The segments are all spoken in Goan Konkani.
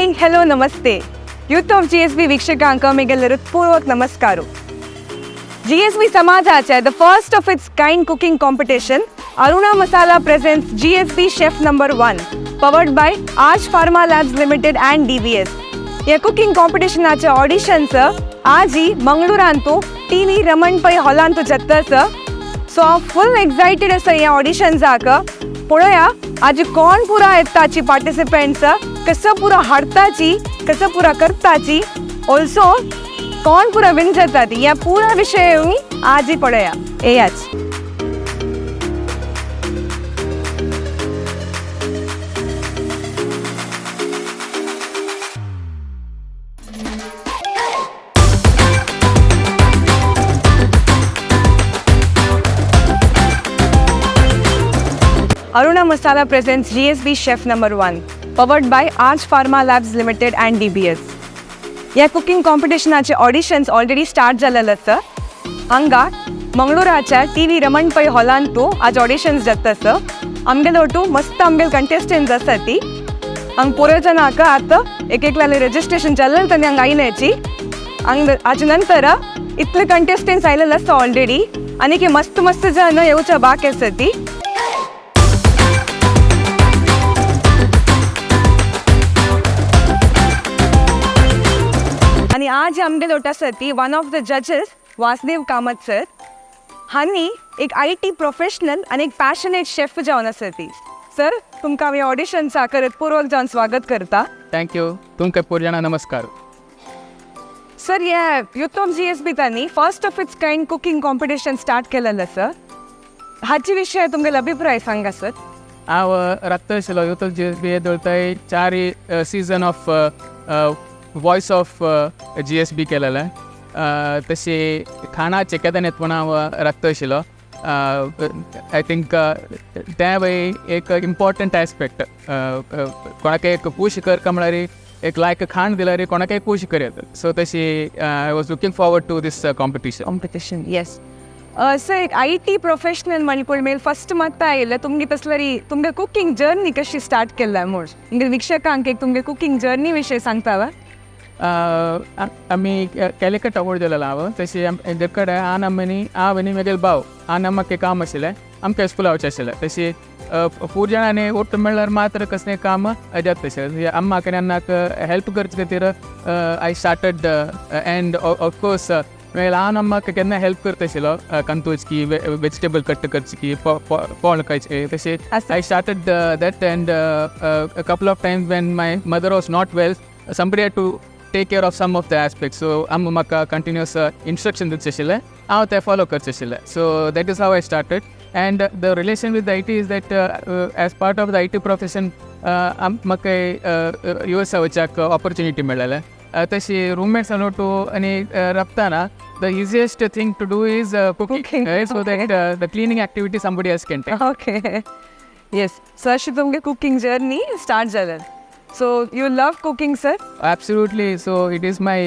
Morning, hello, ನಮಸ್ತೆ. ಯೂತ್ ಆಫ್ ಜಿಎಸ್ಬಿ ವೀಕ್ಷಕಾಂಕ ಮಿಗೆಲ್ಲ ಹೃತ್ಪೂರ್ವಕ ನಮಸ್ಕಾರ. ಜಿಎಸ್ಬಿ ಸಮಾಜಾಚೆ the first of its kind cooking competition, Aruna Masala presents GSB chef number 1, powered by Aarch pharma labs limited and DBS. ह्या कुकिंग कॉम्पिटिशनाचे ऑडिशन्स आजी मंगळुरांतू टीव्ही रमण पै हॉलांतू जाता. सो हांव फूल एक्सायटेड आसा ह्या ऑडिशन्साक. पळोवया आज कोण पुरा येताची पार्टिसिपंट्स, कसं पुरा हाडताची, कसं पुरा करताची, ऑल्सो कोण पुरा विन जाता ती, ह्या पुरा विशय आमी आजी पळोवया. येयाच. Aruna Masala presents GSB chef number 1, powered by Aarch pharma labs limited and DBS. ह्या कुकिंग कॉम्पिटिशनाचे ऑडिशन्स ऑलरेडी स्टार्ट जालेले आसा. हांगा मंगळुराच्या टीव्ही रमण पै हॉलांतू आज ऑडिशन्स जाता आसा. आमगेले ओटू मस्त आमगेले कंटेस्टंट्स आसा ती हांग पोरयो जाणांक आतां एक एकल्याले रजिस्ट्रेशन जालें तांणी हांगा आयल्याची. हांग हाजे नंतर इतले कंटेस्टंट्स आयलेले आसा ऑलरेडी आनी की मस्त मस्त जाण येवच्या बाकी आसा ती. आनी आज आमगेले ओट आसा ती one of the जजेस वासुदेव कामत सर हांणी एक IT professional आनी एक पॅशनेट शेफ जावन आसा ती. सर, तुमकां आमी ऑडिशन्सा करतपूर्वक जावन स्वागत करता. Thank you. तुमकां पोर जाणां नमस्कार. सर, ह्या युथ ऑफ जीएसबी तांणी first of its kind cooking competition start केलेलं सर, हाचे विशय तुमगेलो अभिप्राय सांगा सर. हांव राततो आशिल्लो youth of GSB दवरताय चार season of voice of GSB केलेलें. तशें खाणाचें केदन येता म्हूण हांव राखतो आशिल्लो. I think तें बाय एक इम्पॉर्टंट एस्पेक्ट. कोणाक एक खूश करता म्हळ्यार एक लायक खाण दिल्यार कोणाकय खूश कर येता. सो तशी I was looking forward to this competition. Competition, yes sir. एक IT professional म्हणपूण मेल फस्ट मत्ता आयिल्लें तुमगे तसलरी तुमगे कुकिंग जर्नी कशी स्टार्ट केल्ला म्हूण तुमगे वीक्षकांक एक तुमगे कुकिंग जर्नी विशय सांगता वा? आमी कॅलिकट अवॉर्ड दिलेलो हांव. तशें हेजे कडेन आन आमी हांव आनी म्हगेलो भाव आन म्हाका काम आशिल्लें, आमकां स्कुला वचचें आशिल्लें. तशें फोर जाणांनी ओट मेळ्ळ्यार मात्र कसलें काम जाता. तशें आमी म्हाका अन्नाक हेल्प करचे खातीर I started, and of course मागीर ल्हान अम्माक केन्ना हेल्प करता आशिल्लो, कंतोचकी वेजिटेबल कट करची, फोळ खायचे तशें. I started that, and couple of times when my mother was not well, somebody had to take care of some of the aspects. So आम म्हाका कंटिन्युअस इन्स्ट्रक्शन दिवचें आशिल्लें, हांव तें फॉलो करचें आशिल्लें. So that is how I started, and the relation with IT is that as part of the IT profession म्हाका यूएस वचपाक ऑपॉर्चुनिटी मेळ्ळेलें. तशी रुममेट्स टू आनी राबताना the easiest thing to do is cooking, so that the cleaning activity somebody else can take. Okay, yes. So अशी तुमगे कुकिंग जर्नी स्टार्ट जालें. So you love cooking, sir? Absolutely. So it is my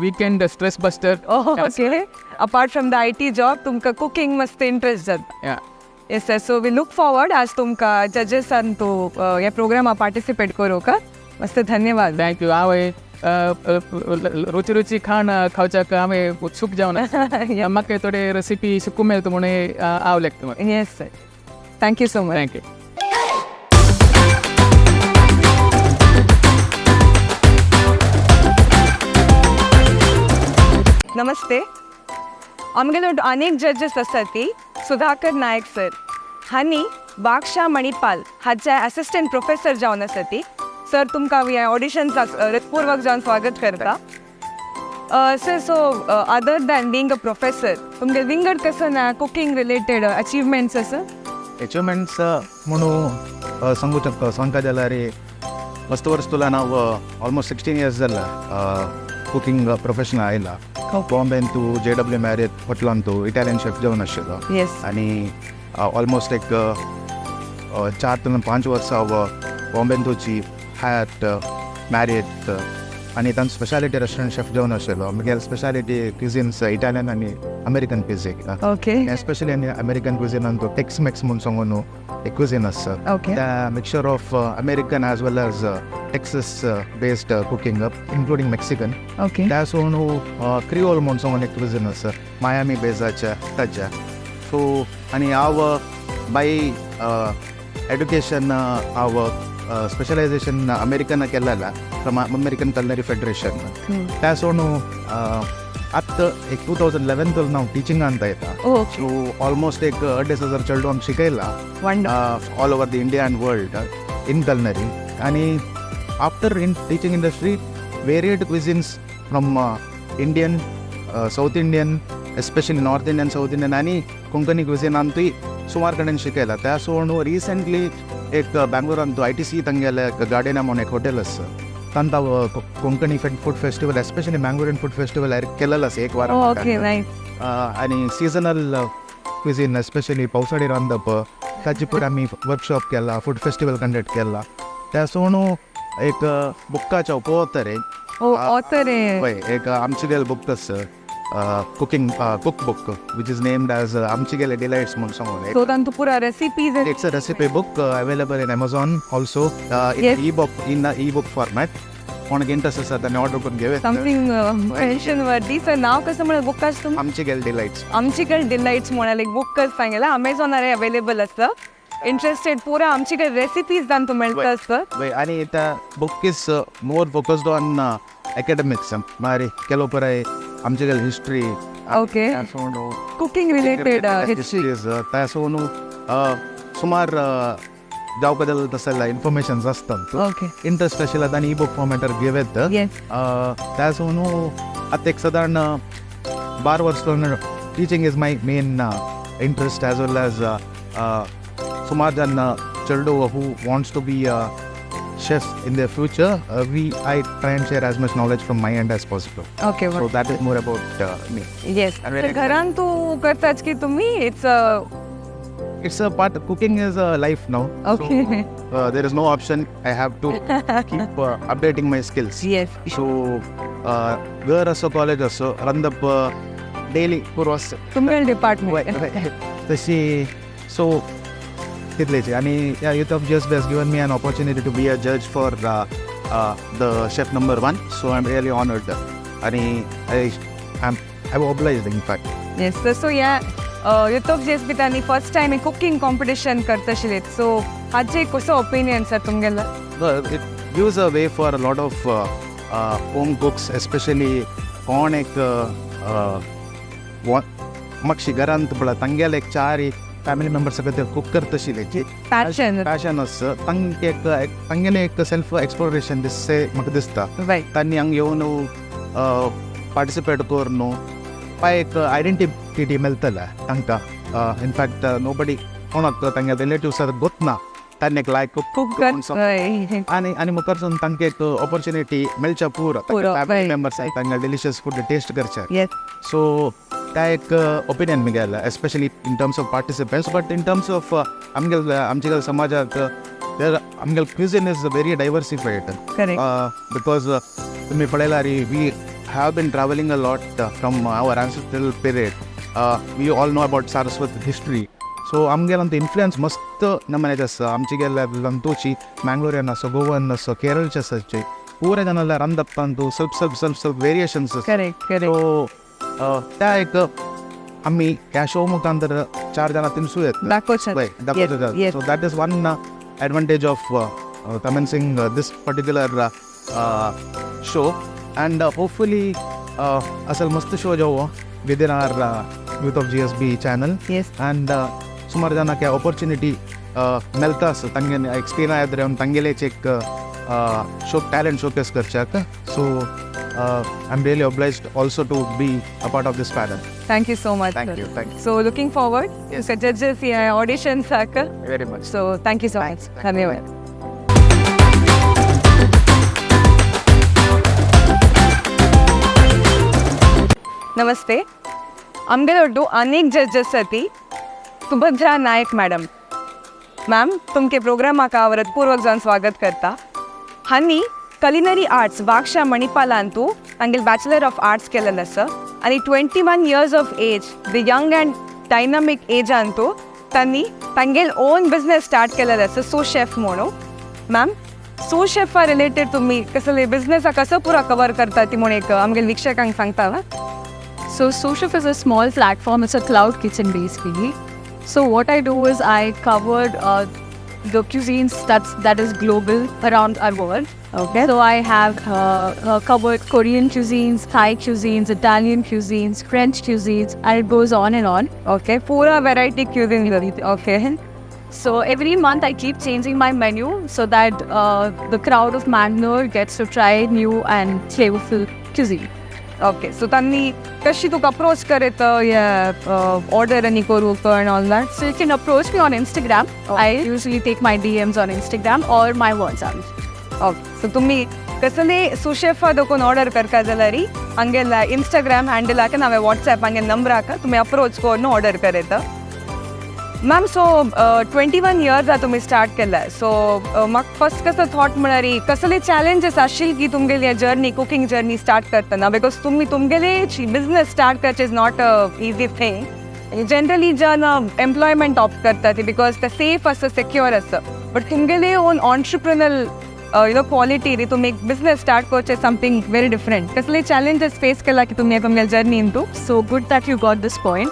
weekend stress buster. Okay, apart from the IT job तुमकां कुकिंग मस्त इंट्रस्ट जाता. Yeah. Yes sir. So we look forward आज तुमकां जजेसान तू ह्या प्रोग्रामा पार्टिसिपेट करूंक. मस्त धन्यवाद. Thank you. हांवें रुची रुची खाण खावच्याक हांवें उत्सूक जावन म्हाका थोडे रेसिपी शिकूंक मेळटा म्हणून हांव लेखता म्हाका. Yes sir, thank you so much. Thank you. नमस्ते. आमगेले अनेक जजेस आसात ती सुधाकर नायक सर हांणी बागशा मणिपाल हाचे असिस्टंट प्रोफेसर जावन आसा ती. सर, तुमकां ह्या ऑडिशन्साक हृत्पूर्वक जावन स्वागत करता sir. So other than being a professor, तुमगे विंगड कसं ना कुकिंग रिलेटेड अचिव्हमेंट्स आसा? अचिव्हमेंट्स म्हणून सांगू शकता सांगता जाल्यार मस्त वर्स तुला हांव ऑलमोस्ट 16 इयर्स जाला कुकिंग प्रोफेशनल आयला. बॉम्बेन तूं जेडब्ल्यू मॅरियट हॉटेलान तूं इटालियन शेफ जावन आशिल्लो. आनी ऑलमोस्ट एक 4 ते 5 वर्सां हांव बॉम्बेन तुची हयात, मॅरियट, आनी तांचो स्पेशालिटी रेस्टॉरंट शेफ जावन आशिल्लो. म्हगेले स्पेशालिटी क्विझिन्स इटालियन आनी अमेरिकन क्विझिन. एस्पेशली आनी अमेरिकन क्विझिनान तो टेक्स मॅक्स म्हूण सांगून एक क्विझिन आसा. त्या mixture of American as well as Texas based cooking, including Mexican. त्या सोडून क्रिओल म्हूण सांगून एक क्विझिन आसा, मायामी बेजाच्या ताच्या. सो आनी हांव बाय एड्युकेशन, हांव स्पेशलायझेशन अमेरिकन केलेला फ्रॉम अमेरिकन कलनरी फेडरेशन. त्या सोडून आत्तां एक 2011 हांव टिचिंगान येता. सो ऑलमोस्ट एक 2500 चेडवांक शिकयला all over the India and world in culinary. आणि after in teaching industry, varied cuisines from Indian, South Indian, especially North Indian, South Indian आणि कोंकणी क्विझिनांतूय सुमार कडेन शिकयला. त्या सोडून रिसेंटली एक बँगलोरांत आयटीसी तांगेले गार्डना म्हणून एक हॉटेल आसा, तांकां Konkani food festival, especially Mangalorean food festival केलेलं आसा एक वार. Okay nice. आणि सीजनल क्विझिन, एस्पेशली पावसाळी रांदप, ताची पुरा आमी वर्कशॉप केला, फूड फेस्टिवल कंडक्ट केला. त्या सोडून एक बुक्काचो पोवतर. ओ, ऑथर आहे. हय, एक आमचेगेले बुक आसा, cooking cook book, which is named as आमचेगेले delights म्हूण सांगून. सो तांतू पुरा recipes. It's a recipe book available in Amazon also in e book, in e book format. कोणाक इंट्रस्ट आसा ताणें ऑर्डर करून घेवं. समथिंग मेन्शन वर्दी. सर, नाव कसं म्हणलं बुकाच तुम? आमचेगेले डिलाइट्स. आमचीकडे डिलाइट्स म्हणाले एक बुकच सांगेला, अमेझॉनार अवेलेबल असतं. इंटरेस्टेड पुरा आमचीकडे रेसिपीज तांतू मेळटा असतं. वय, आणि त्या book is more focused on academics. मारी ಕೆಲವು ಪರ आमचेगेले हिस्ट्री, कुकिंग रिलेटेड. हिस्ट्रीज, त्या सोडून सुमार जावका जाल्यार तसले इन्फॉर्मेशन्स असतात. इंट्रस्ट आशिल्ला तांणी ई बुक फॉर्मेटार घेवं. त्या सोडून आतां एक सादारण 12 वर्स teaching is my main interest, as well as सुमार जाण चेडू who wants to be chef in the future, we I try and share as much knowledge from my end as possible. So that is more about me. And very घरान तू करताच की तुम्ही it's It's a part. Cooking is a life now. So, there is no option. I have to keep updating my skills. So घर असो, कॉलेज असो, रांदप डेली पुरो तुमगेले डिपार्टमेंट. तशी सो तितलेची. आणि Youth of GSB has given me an opportunity to be a judge for the chef number one, so I am really honoured आणि I am obliged in fact. Yes, so या युथ ऑफ जीएसबी तांणी फर्स्ट टायम कुकिंग कॉम्पिटिशन करतशिले, सो हाचे कसो ओपिनियन सर तुमगेलो? It gives a way for a lot of home cooks, especially कोण एक मातशी घरांत पळय तांगेले एक चार फॅमिली मेंबर्स खातीर कुक करतशिले. पॅशन. पॅशन आसा तांकां, एक तांगेलें एक सेल्फ एक्सप्लोरेशन दिससे म्हाका दिसता. तांणी हांगा येवन पार्टिसिपेट करून पाय एक आयडेंटिटी मेळटले तांकां. इनफॅक्ट नो बडी, कोणाक तांगे रिलेटिव्स गोत ना तांणी एक लायक कुक. आनी मुखार सावन तांकां एक ऑपॉर्च्युनिटी मेळच्या पुरो पुरो, फॅमिली मेंबर्स तांकां डिलिशियस फूड टेस्ट करचे. सो त्या एक opinion मुगेलें, especially in terms of participants, but in terms of आमगेले आमचे समाजाक आमगेले cuisine is very diversified. Because तुमी पळयल्यार we have been travelling a lot from our ancestral period. We all know about Saraswat history. So आमगेलो इन्फ्लुयन्स मस्त नमन्याचे आसा. आमचे गेल्ले लंतोची मँगलोरियन आसो, गोवन आसो, केरळचे आसाचे, पुरे जाणां रांदप स्वल्प स्वल्प स्वल्प स्वल्प वेरिएशन्स आसा. करेक्ट करेक्ट सो त्या एक आमी ह्या शो मुखांतर चार जाणां तिनसू येता. दाखोवचे. Right, दाखोवचे. So that is one advantage of commencing this particular show, and hopefully असल मस्त शो जावो within our Youth of GSB channel. And सुमार जाणांक ऑपॉर्च्युनिटी मेळटा आसा तांगे एक्सपिरियन्स येवन तांगेलेच एक शो टॅलंट शोकेस करच्याक. So I am really obliged also to be a part of this panel. Thank you so much. Thank you, thank you. So looking forward judges audition Saak. Very much. So thank you so much. धन्यवाद. नमस्ते. आमगेले अनेक जजेस ती सुभद्रा नायक मॅडम. मॅम, तुमके प्रोग्रामाक हांव हृतपूर्वक जावन स्वागत करता. हांनी कलिनरी आर्ट्स वाक्षा मणिपालांतू तांगेले बॅचलर ऑफ आर्ट्स केलेलं आसा आनी 21 years of age, the young and dynamic एजांतू तांणी तांगेले ओन बिझनेस स्टार्ट केलेलं आसा, सू शेफ म्हणून. मॅम, सू शेफा रिलेटेड तुम्ही कसले बिझनेस कसं पुरा कवर करता ती म्हणून एक आमगे वीक्षकांक सांगता वा? So SoChef is a small platform. It's a cloud kitchen basically. So what I do is I cover the cuisines that is global around our world. So I have covered Korean cuisines, Thai cuisines, Italian cuisines, French cuisines, and it goes on and on. Okay, Pura variety cuisine. Okay. So every month I keep changing my menu so that the crowd of Mangalore gets to try new and flavorful cuisine. Okay, so तांनी कशी तुका अप्रोच करत ऑर्डर आनी करूंक and all that? So you can approach me on Instagram. I usually take my DMs on Instagram or my WhatsApp. Okay, so तुम्ही कसले सुशेफा दोकून ऑर्डर करका जाल्यार हांगेला इंस्टाग्राम हँडल हाका नावे वॉट्सॅप हांगे नंबर हाका तुम्ही अप्रोच करून ऑर्डर करता. मॅम, सो 21 इयर्स तुमी स्टार्ट केलाय, सो म्हाका फर्स्ट कसो थॉट म्हळ्यार कसले चॅलेंजीस आशिल्ले की तुमगेली जर्नी, कुकिंग जर्नी स्टार्ट करतना? Because तुमी तुमगेले बिझनेस स्टार्ट करचे is not a easy thing. Generally Jan employment opt करता ती because ते सेफ आसा, सेक्युअर आसा, बट तुमगेले own entrepreneurial quality री तुमी एक बिझनेस स्टार्ट करचे समथींग वेरी डिफरंट. कसले चॅलेंजीस फेस केला की तुमी तुमगेले journey into? So good that you got this point.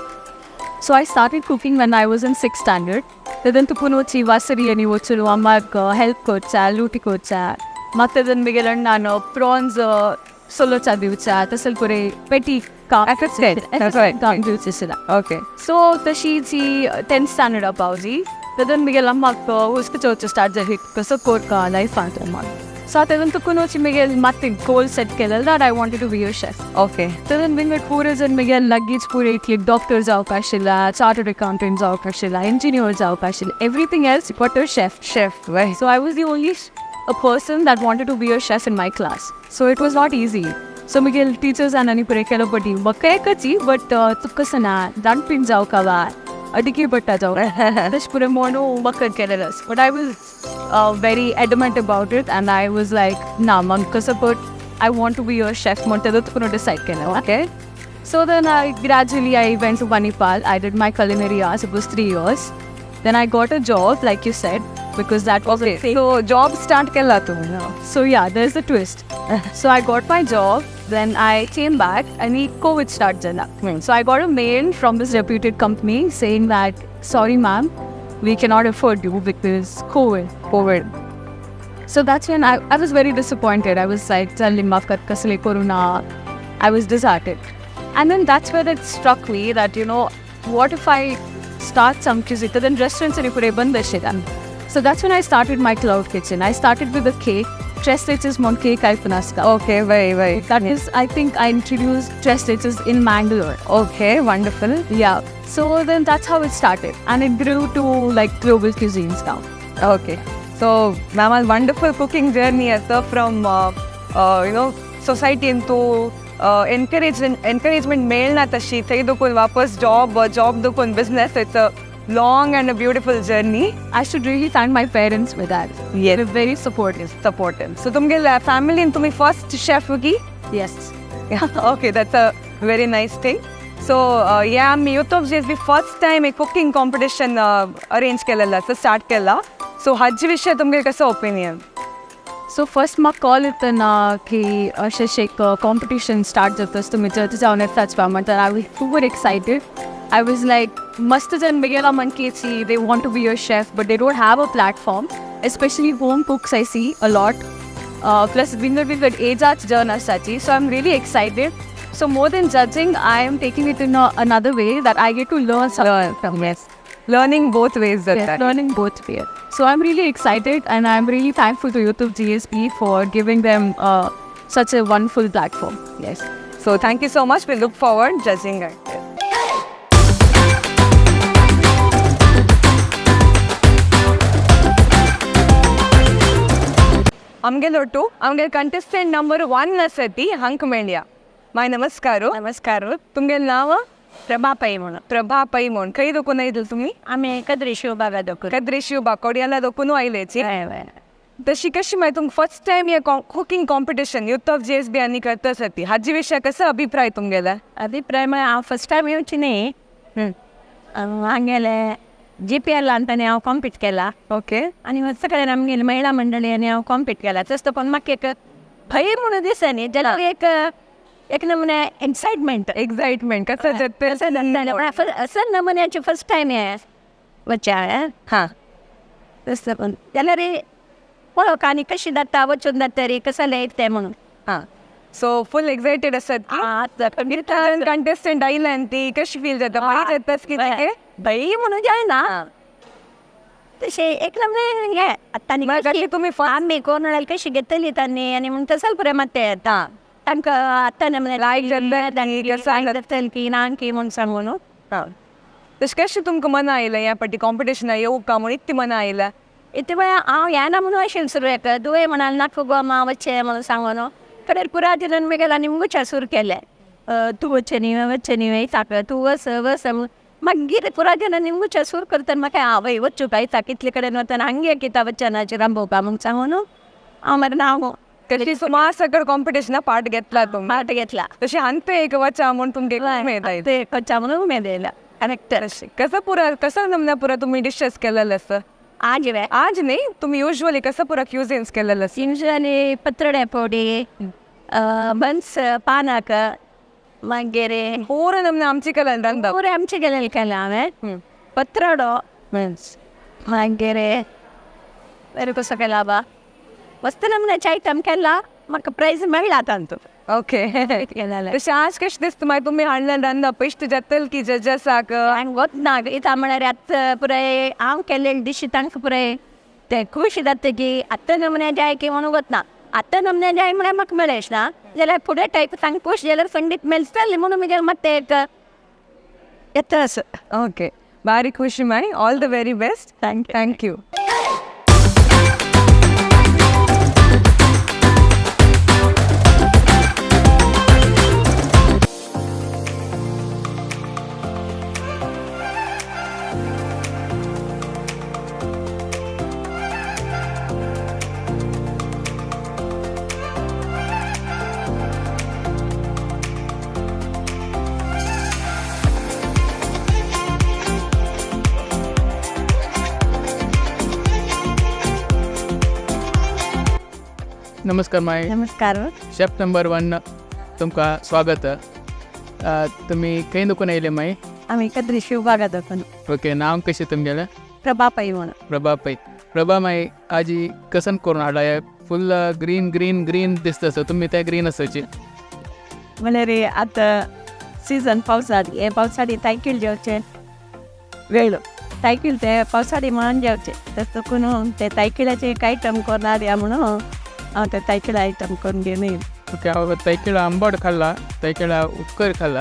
So I started cooking when I was in sixth standard. तेदन तुपून वसरी आणि वचून ಅಮ್ಮಗ್ ಹೆಲ್ಪ್ ಕೊಚ್ಚ ಲೂಟಿ ಕೊಚ್ಚ ಮತ್ತೆ ಅದನ್ನ ಮಿಗೆಲಣ್ಣ ನಾನು ಪ್ರಾನ್ಸ್ ಸೊಲ್ಲೊಚ್ಚ ದಿವಸ तसल पुरे पेटी काम Assistant, that's right. काम दिवचेसिला. ओके. सो तशी जी टेन्थ स्टँडर्ड पावली, तेदन मिगेल अम्माक हुस्क स्टार्ट जाली, कसं कोरका लायफांत अम्माक. सो तेदन तुकून वची मिगेल मात गोल सेट केलें that I wanted to be a chef. तेदन विंगड पुरे जण मिगेल लगेच पुरे इतली डॉक्टर जावपाक आशिल्ला, चार्टर्ड अकाउंटंट जावपाक आशिल्ला, इंजिनियर जावपाक आशिल्ला, everything else but a chef. Chef Y. So I was the only a person that wanted to be a chef in my class. So it was not easy. So Miguel teachers आनी पुरे केलो पटी म्हाका एकची बट तुका कसं ना रांदपीण जावका वा अडिके पडटा जावं तशें पुरे म्हणून म्हाका केलेलें. But I was very adamant about it and I was like, ना म्हाका कसं, but I want to be a chef म्हण तेदो तुका डिसायड केलें. Okay. So then I gradually I went to Manipal. I did my culinary arts. It was 3 years. Then I got a job, like you said, because that was okay a thing. So job start केला तुम्ही? So yeah, there's the twist. So I got my job. Then I came back and COVID started जाला. So I got a mail from this reputed company saying that, "Sorry, ma'am, we cannot afford you because COVID." Covid. So that's when I was very disappointed. I was like, "चल माफ कर कसले corona." I was disheartened. And then that's where it struck me that, what if I start some cuisine? Then restaurants are बंद आशिल्ले. So that's when I started my cloud kitchen. I started with a cake. Tres leches म्हूण cake आयकून आसता. Okay, वय वय. That is, I think I introduced tres leches in Mangalore. Okay, wonderful. Yeah. So then that's how it started. And it grew to like global cuisines now. Okay, so ma'am, wonderful cooking journey आसा फ्रॉम you know सोसायटीन तूं एनकरेजमेंट मेळना तशी, थंय दोकून वापस जॉब, जॉब दोकून business. It's a long and a beautiful journey. I should really thank my parents for that. They're very supportive. Supportive. So तुमगेले फॅमिलीन तुमी फर्स्ट शेफ की? Yes. Okay, that's a very nice thing. So या आमी youth of GSB first time एक कुकिंग कॉम्पिटिशन अरेंज केलेलं आसा, स्टार्ट केला. सो हाजे विशय तुमगे कसो ओपिनियन? सो फर्स्ट म्हाका कॉल येतना की अशें अशें एक कॉम्पिटिशन स्टार्ट जाता, तुमी जज जावन येताच पा म्हणटा, I was super excited. I was like, मस्त जन मेगेला मनकेची they want to be a chef but they don't have a platform, especially home cooks I see a lot, plus विंगड विंगड एजाच जन आसाची. So I am really excited. So more than judging, I am taking it in another way that I get to learn. Yes, learning both ways जाता. Yes, learning both ways. So I'm really excited and I'm really thankful to YouTube GSB for giving them such a wonderful platform. Yes. So thank you so much. We look forward judging it. आमगेलोटू आमगेल contestant number one आसा हंक मेळया. माय नमस्कार. नमस्कार. तुमगेल नाव? प्रभा पै म्हणून. प्रभा पै म्हण. खंय दोकून आयले तुमी? आमी कद्री शिवबागा दोकून. कद्री शिवबा, कोडियाला दोकून आयलेची. हय हय. तशी कशी मागीर तुमकां फर्स्ट टायम हे cooking competition youth of GSB आनी करता ती हाजे विशय कसो अभिप्राय तुमगेला? अभिप्राय म्हळ्यार हांव फर्स्ट टायम येवची न्ही. हांगेले GPL अंताने हांव कॉम्पीट केला. ओके. आनी सगळ्यान आमगेले महिला मंडळी हांव कॉम्पीट केला. तसो पण म्हाका एक भंय म्हणून दिसनी जाल्यार एक एक नमुने एक्सायटमेंट. एक्साइटमेंट कसं जाता? असं नमुन्याचे फर्स्ट टायम हे वच्चे हांवें. हां. तसं पण जाल्यार पळोवंक आनी कशी जाता वचून जाता रे कसं येत म्हणून. हां, सो फुल एक्सायटेड आसात. आतां कंटेस्टंट आयल्यान ती कशी फील जाता? मागीर जातास कितें? भंय म्हणून जायना तशें एक नमुने हे आतां आनी मग कशी तुमी आमी कोण कशी घेतली तांणी आनी म्हण तसल पुरे मात ते येता तांकां आतां नमुने लायक जातलें. जातलें की ना की म्हूण सांगून. हां, तशें कशें तुमकां मना आयलें ह्या पाटी कॉम्पिटिशना येवंक का म्हूण इतलें मना आयलां? इतलें म्हळ्यार हांव येना म्हणून आशिल्लें सुरवेक दुवे म्हणाल नाका गो मा वचचें म्हणून सांगून कडेर पुरा दिवन मागीर आनी मुगच्या सुरू केलें तूं वचचें न्ही वचचें न्ही वयताक तूं वच वच मागीर पुरा दिवन निमगुच्या सूर करतना म्हाका आवय वचूं काय कितले कडेन वतना हांगे कित्या वचनाचेर रांबोवपा म्हूण सांगून हांव मरे हांव तशी सुमार सगळं कॉम्पिटिशना पार्ट घेतला तुमी. पार्ट घेतला. तशी हांते एक वचा म्हूण तुमकां उमेद आयली. ते वचा म्हणून उमेद येयला करेक्ट. तशें कसं पुरा कसं नमना पुरा तुम्ही डिशेस केलेले आसा? आज वे आज न्ही, तुम्ही युजली कसं पुरा क्युझिन्स केलेले आसा? युजली पत्रडे पोडी बन्स पानाक मागीर पूरा नमना आमची कला रांदप. पुरे आमचे केलेले केलें हांवें पत्रडो बन्स मागीर वेरे कसो केला बा मस्त नमुन्याचे आयटम केला म्हाका प्रायज मेळ्ळा तांतूत. ओके. केलेलें. तशें आज कशें दिसता मागीर तुमी हाडलें रांदप इश्ट जातल की जजसाक? हांव वतना इता म्हळ्यार आतां पुराय हांव केल्ले डिशी तांकां पुराय ते खूश जाता की आतां नमुन्या जाय की म्हणून वतना आतां नमुन्या जाय म्हळ्यार म्हाका मेळेश ना जाल्यार फुडें टायप तांकां खूश जाल्यार खंडीत मेळटलें म्हणून म्हजें मत एक येता असो. ओके, बारी खुशी माई. All the very best. Thank you. Thank you. नमस्कार माय. नमस्कार. शेफ नंबर 1 तुमकां स्वागत. तुमी खंय दुकून येयले माई? आमी कद्री शिवबागा दाखोवन. ओके, नांव कशें तुमगेलें? प्रभा पै म्हणून. प्रभा पै. प्रभा माई, आजी कसन करून हाडला हे फुल ग्रीन ग्रीन ग्रीन दिसता सो तुमी ते ग्रीन आसाची. म्हळ्यार आतां सिजन पावसाळी हे पावसाळी तायकीळ जेवचें वेळ तायकीळ ते पावसाळी म्हणून जेवचें तशें करून ते तायकिळाचे एक आयटम करून हाडया म्हणून हांव ते तायकिळा आयटम करून घेवन येयलें. ओके, हांव तायकिळा आंबट खाल्ला, तायकिळा उपकर खाल्ला,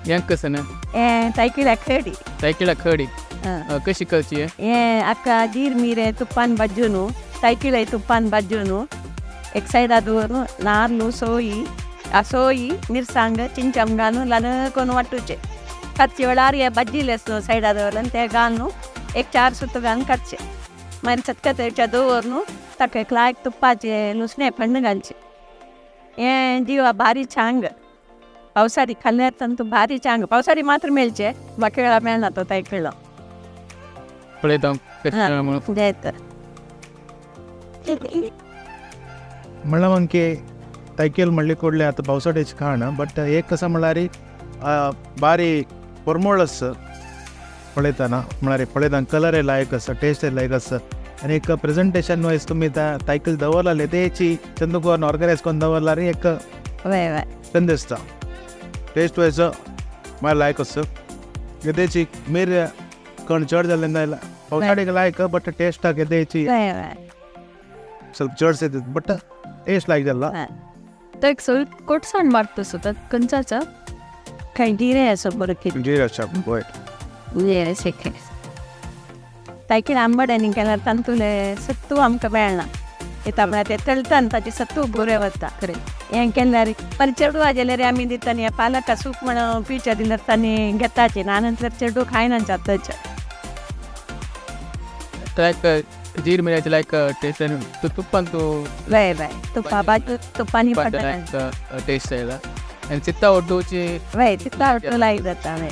हें कसन? हें तायकिळा खडी. तायकिळा खडी. आं. कशी करची हें? हें आक्का जीर मिरें तुपान भाजून तायकिळे तुपान भाजून एक सायडा दवरून नार्ल सोयी आ सोयी मिरसांग चिंचम घालून ल्हान करून वांटूचें कातचे वेळार हे भाजिल्लें आसता सायडा दवरलें आनी तें घालून एक चार सुतां घालून काडचें मागीर चटकटच्या दवरून ताका एक लायक तुपाचें लुसणें फण्ण घालचें. हें जिवा भारी छांग पावसाळी खाल्ल्यार तांतू भारी छांग पावसाळी मात्र मेळचें बाकी वेळा मेळना तो तायकिळो. पळयता कशें म्हणून. जायत. म्हणलं मग की तैकेल म्हणले ಕೂಡಲೇ ಆತ पावसाळ्याची खाण बट एक कसं म्हळ्यार बारी परमळ आसा पळयतना म्हळ्यार पळयतना कलर लायक आसा टेस्ट लायक आसा आनी एक प्रेझेंटेशन वायज तुमी तायकील दवरलेले तेची चंद करून ऑर्गनायज करून दवरला रे एक वय वय चंद दिसता टेस्ट वायज मागीर लायक आसा येदेची मिर कण चड जाल्ले ना पावसाळ्याक लायक बट टेस्टाक येदेची वय वय ಸ್ವಲ್ಪ चड येतात बट टेस्ट लायक जाला. तो एक सोल कोटसाण मारतो सो त्यात कंचाचा खंय जिरें आसा बरो कितें जिरे आसा वय. जिरें शेकें तायकीळ आंबट आनी केल्यार तांतूलें सत्तू आमकां मेळना येता म्हळ्यार तें तळटा आनी ताचें सत्तू बरें वता. खरें. हें केल्यार पर चेडवा जाल्यार आमी दिता न्ही पालका सूप म्हण पिवच्या दिल्यार तांणी घेताचे ना नंतर चेडू खायना जाताचे. ट्राय कर. जीर मिऱ्याचे लायक टेस्ट आनी तुप्पान तूं वय वय तुप्पा बाजू तुप्पानी लायक टेस्ट येयला आनी चित्ता ओड्डूची. वय तितला ऑटो लायक जाता वय.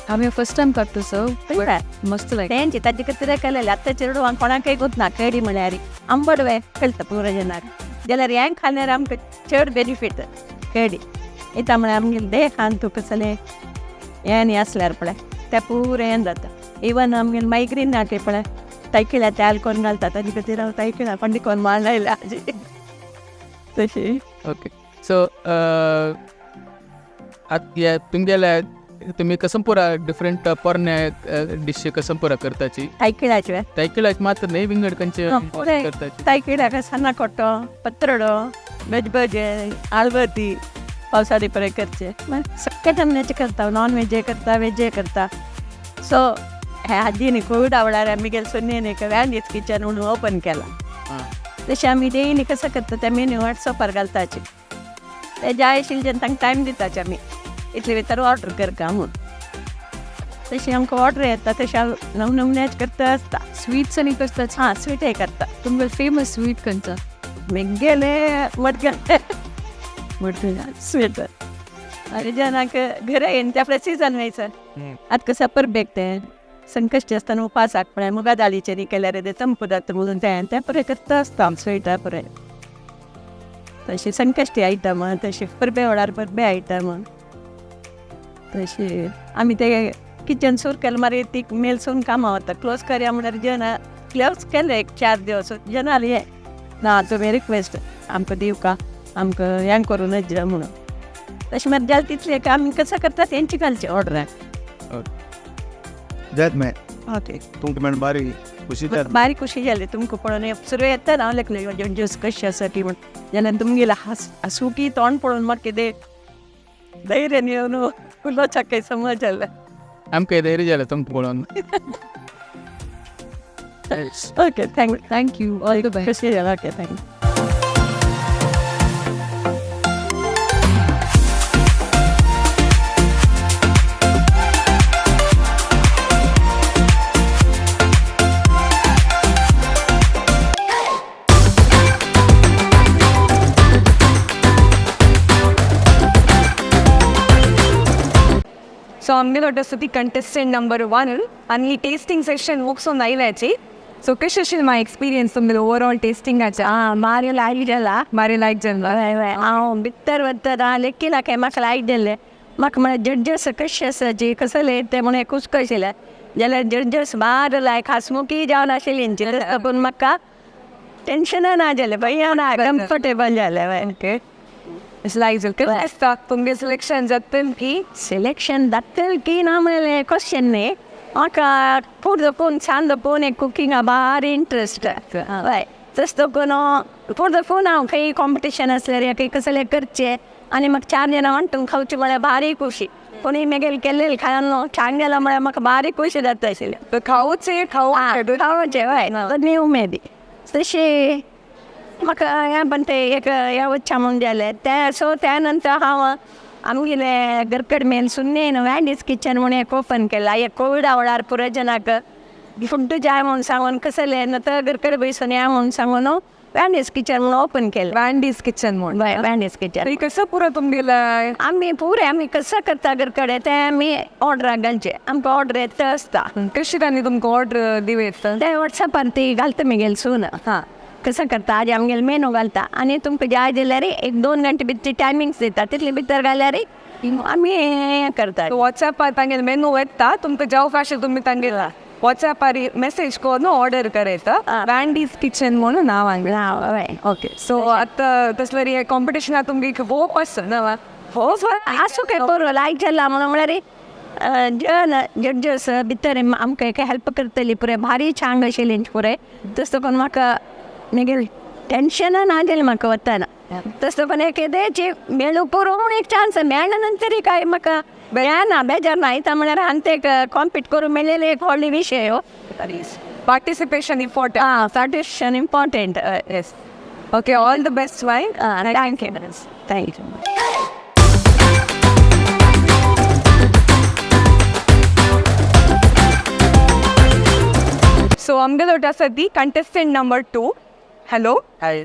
आमी फर्स्ट टायम करतो सर. वय. मस्त लायक. तेंची ताजे खातीर केलेले आतां चेडवांक कोणाकय गोतना केडी म्हळ्यार आंबट वे कळटा पुरो जनाक जाल्यार हें खाल्यार आमकां चड बेनिफीट केडी येता म्हळ्यार आमगेले देहान तुका कसलें हें न्ही आसल्यार पळय तें पुरें हें जाता. इवन आमगेले मायग्रेन नाके पळय तायकिळ्या तेल कोन्न घालता ताजे खातीर हांव तायकिळ्या पंडी कोन्न मांडयला तशी. ओके, सो आतां तुमगेले तुमी कसम पुरा डिफरंट पोरणे डिश कसम पुरा करताची? तायकिळ्याचे. तायकिळ्याचे मात्र न्ही, विंगड खंयचे करताची? तायकिळ्याक सान्नां कोट्टो, पत्रडो, बेजबजे, आलबती पावसाळी पळय करचे. मागीर सगळे नमन्याचे करता, नॉन वेजय करता, वेजय करता. सो हे आजीनी कोविडा वेळार आमी सुन्नेन एक व्हॅन्डीज किचन म्हणून ओपन केला. तशें आमी डेली कसं करता ते मेन्यू वॉट्सॅपार घालताचे, ते जाय आशिल्ले जेन्ना तांकां टायम दिताचे आमी इतले भितर ऑर्डर करका म्हूण. तशें आमकां ऑर्डर येता तशें हांव नव नमन्याच करता आसता. स्वीट्स आनी करतात? हां, स्वीटय करता. तुमगेले फेमस स्वीट खंयचो? मेगेले मडगेले मडगेले स्वीट आनी जेन्ना घरा येवन ते आपल्या सिजन वयसर आतां कसं परबेक तें संकश्टी आसतना उपासाक पळय मुगा दाळीचेर केल्यार ते चंप जाता म्हणून तें तें पुरें करता आसता आम स्विटा पुरें. तशी संकश्टी आयटम, तशी परबे वेळार परबे आयटम. तशी आमी ते किचन सुरू केलें मागीर ती मेलसून कामां वता क्लोज करया म्हळ्यार जेन्ना क्लोज केलें एक 4 दिवस जेन्ना हें ना तुमी रिक्वेस्ट आमकां दिवका आमकां हें करूनच जा म्हणून. तशें मागीर जालें तितलें आमी कसं करता तेंची घालची ऑर्डराक. जायत मागीर. ओके. तुमकां मेळून बारी खुशी जाली. बारीक खुशी जाली तुमकां पळोवन. सुरू येता हांव लेखलें जड्जस कशें आसा ती म्हण जाल्यार तुमगेलें हास हांसुकी तोंड पळोवन म्हाका कितें धैर्य येवन उलोवच्याक समज जालें. आमकां धैर्य जालें तुमकां पळोवन. Okay, thank thank you, all the best. खुशी जालें. Okay, thank you. So आमगेलो आसा ती कंटेस्टंट नंबर 1 आनी टेस्टिंग सेशन मुगसून आयल्याची. सो कशें आशिल्लें माय एक्सपिरियन्स तुमगेलो ओवरऑल टेस्टिंगाचे? आं, मारी लायक जाला. बारें लायक जालें. वय वय, हांव भितर वतना लेखिला काय म्हाका लायक जालें. म्हाका म्हळ्यार जड्जस कशें आसा जी कसलें तें म्हणून एकूच कशिल्लें जाल्यार जड्जस बार लायक हांसमुखी जावन आशिल्ली तेंची. पूण म्हाका टेंशनां ना जालें, भंय ना, कम्फर्टेबल जालें. वय. ओके, लायक जालें. कशें दिसता तुमगें सिलेक्शन जातलें की? सिलेक्शन जातलें की ना म्हणलें क्वेश्चन न्ही. म्हाका फूड पळोवन सांज पळोवन एक कुकिंगा भारी इंट्रस्ट. हय, तशें करून फूड पळोवन हांव खंय कॉम्पिटिशन आसल्यार खंय कसलें करचें आनी म्हाका 4 जाणां वांटून खावचें म्हळ्यार भारी खुशी. कोणी मेगेले केल्लें खावन छान गेलो म्हळ्यार म्हाका भारी खुशी जाता आशिल्लें. खावचें खावं खावचें हय, न्ही उमेदी तशें म्हाका हें पण तें एक हें वच्चा म्हूण जालें तें. सो त्या नंतर हांव आमगेले घरकड मेन सुन्नेन व्हॅन्डीज किचन म्हणून एक ओपन केला. एक कोविडा वेळार पुरो जनाक फूड जाय म्हणून सांगून कसलें ना तर घरकड बसून या म्हणून सांगून व्हॅन्डीज किचन म्हणून ओपन केलें. व्हॅन्डीज किचन म्हणून. वय, व्हॅन्डीज किचन. तरी कसं पुरो तुमगेलें? आमी पुरें आमी कसं करता घरकडे तें आमी ऑर्डराक घालचें. आमकां ऑर्डर येता आसता. कशी तांणी तुमकां ऑर्डर दिवं येता? ते वॉट्सॅपार ती घालता मेगेले सून. हां. कसं करता आज आमगेले मेनू घालता आनी तुमकां जाय जाल्यार 1-2 घंटे भितर टायमिंग्स दिता तितले भितर घाल्यार आमी हें करता. वॉट्सॅपार तांगेले मेनू येता तुमकां जावपा आशिल्लें तुमी तांगेला वॉट्सॅपार मेसेज करून ऑर्डर करयता. व्हॅन्डीज किचन म्हणून नांव हांगेलें. हय. ओके, सो आतां तसल्यार हे कॉम्पिटिशना तुमगे एक होप आसा ना? होप आसूं काय बरो लायक जाला म्हणून म्हळ्यार जन जड्जस भितर आमकां एक हेल्प करतली पुरें भारी छान आशिल्ली पुरें. तशें करून म्हाका मागीर टेंशनां ना जालें म्हाका वतना. तशें करून एक येदें मेळूं पुरो म्हूण एक चान्स मेळ्ळ्या नंतरय काय म्हाका हें ना बेजार ना. आयता म्हळ्यार आनी ते कॉम्पीट करूं मेळ्ळेलें एक व्हडली विशय हो. Participation important. आं, participation important. Yes, okay, all the best why. Thank you, thank you. So so आमगेलो आसा ती कंटेस्टंट नंबर 2. हॅलो. हाय.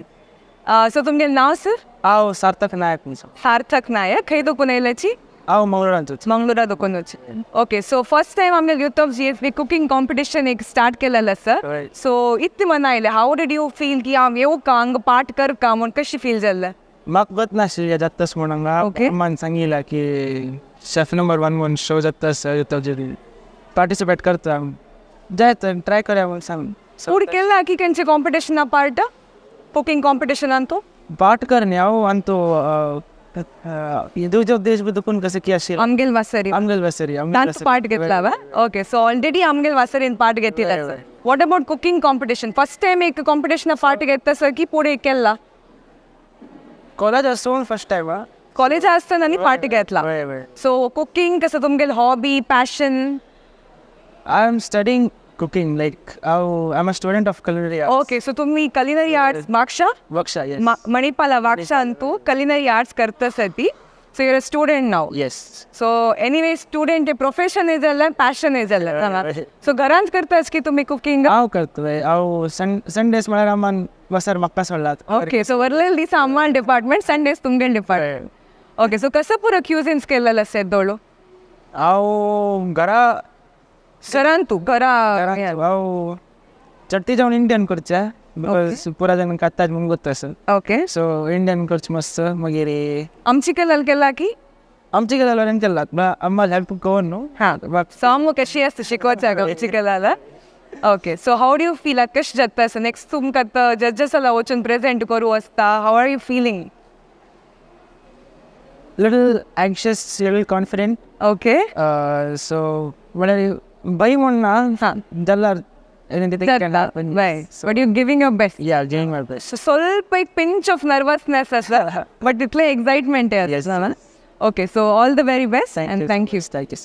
सो तुमगे नांव सर? हांव सार्थक नायक म्हणसो. सार्थक नायक, खंय दोकून येयल्याची? हांव मंगळुरांतूच. मंगळुरा दोकूनच. ओके, सो फर्स्ट टायम आमगे youth of GSB cooking competition एक स्टार्ट केलेलं सर. सो इतले मना आयले, how did you feel की हांव येवं का हांगा पार्ट कर का म्हूण कशी फील जाल्लें? म्हाका गत नाशिल्लें जातास म्हूण हांगा. अम्मान सांगिला की शेफ नंबर 1 म्हूण शो जाता youth of GSB, participate करता जायत ट्राय करया म्हूण सांग. फूड केला की खंयचे कॉम्पिटिशना पार्ट, कुकिंग कॉम्पिटिशनान तूं? पार्ट करणे हांव आनी तो दुसरो देश बी दुखून कसं की अशी आमगेल वासरी. आमगेल वासरी. तांचो पार्ट घेतला वा? ओके, सो ऑलरेडी आमगेल वासरीन पार्ट घेतिला. What about cooking competition? First time एक कॉम्पिटिशन पार्ट घेतला सर की पुढे केला? कॉलेज आसून फर्स्ट टायम. कॉलेज आसतना न्ही पार्ट घेतला. सो कुकिंग कसं तुमगेल hobby, passion? I am studying cooking, like I am a student of culinary arts. Okay, so तुम्ही कलिनरी आर्ट्स मागशा? वक्षा, येस. मणिपाला वागशा अंतू कलिनरी आर्ट्स करतसाठी. So you're a student now? Yes. So anyway student profession is जाल्यार पॅशन is जाल्यार, सो घरांत करतास की तुम्ही कुकिंग? हांव करतोय, हांव संडेज म्हळ्यार अम्मान बसार म्हाका सोडलात. ओके, सो वरलेले दिसा अम्मान डिपार्टमेंट, संडेज तुमगेल डिपार्टमेंट. ओके, सो कसं पुरो क्युझिन्स केलेलं असेल दोळो? हांव घरा. घरान तूं घरा? हांव चडटी जावन इंडियन करचे because पुरा जाण खातात म्हूण गोत्त आसा. सो इंडियन करचे मस्त मागीर. आमची केलेलं केला की? आमची केलेलं हांवें केला, अम्मा हेल्प करून न्हू. हां, सो आमकां कशी आसता शिकवचाक आमची केला. Okay, so how do you feel आतां कशें जाता आसा नेक्स्ट तुमकां आतां जजेस वचून प्रेजेंट करूं आसता, how are you feeling? Little anxious, little confident. So म्हळ्यार भंय म्हूण ना जाल्यार. But you giving your best. Yeah, giving my best. So ಸ್ವಲ್ಪ एक ಪಿಂಚ್ ಆಫ್ ನರ್ವಸ್ನೆಸ್ ಅಷ್ಟ, but ಇತ್ಲೆ excitement. Okay, so all the very best and thank you. Thank you.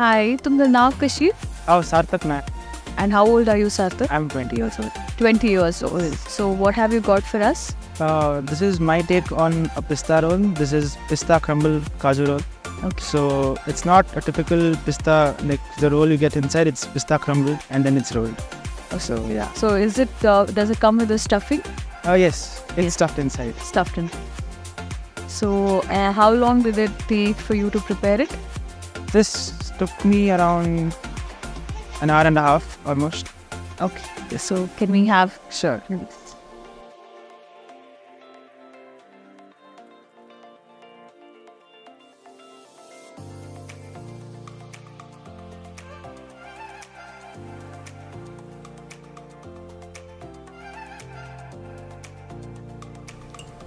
Hi, तुमचं नाव कशी? हांव Sarthak Naik. And how old are you, Sarthak? I am 20 years old. 20 years old. So what have you got for us? This is my take on a pista roll. This is pista crumble kaju roll. So it's not a typical pista, like the roll you get inside, it's pista crumbled and then it's rolled. So yeah. So is it, does it come with a stuffing? Yes, it's stuffed inside. Stuffed in. So how long did it take for you to prepare it? This took me around an hour and a half almost. Okay. So can we have? Sure.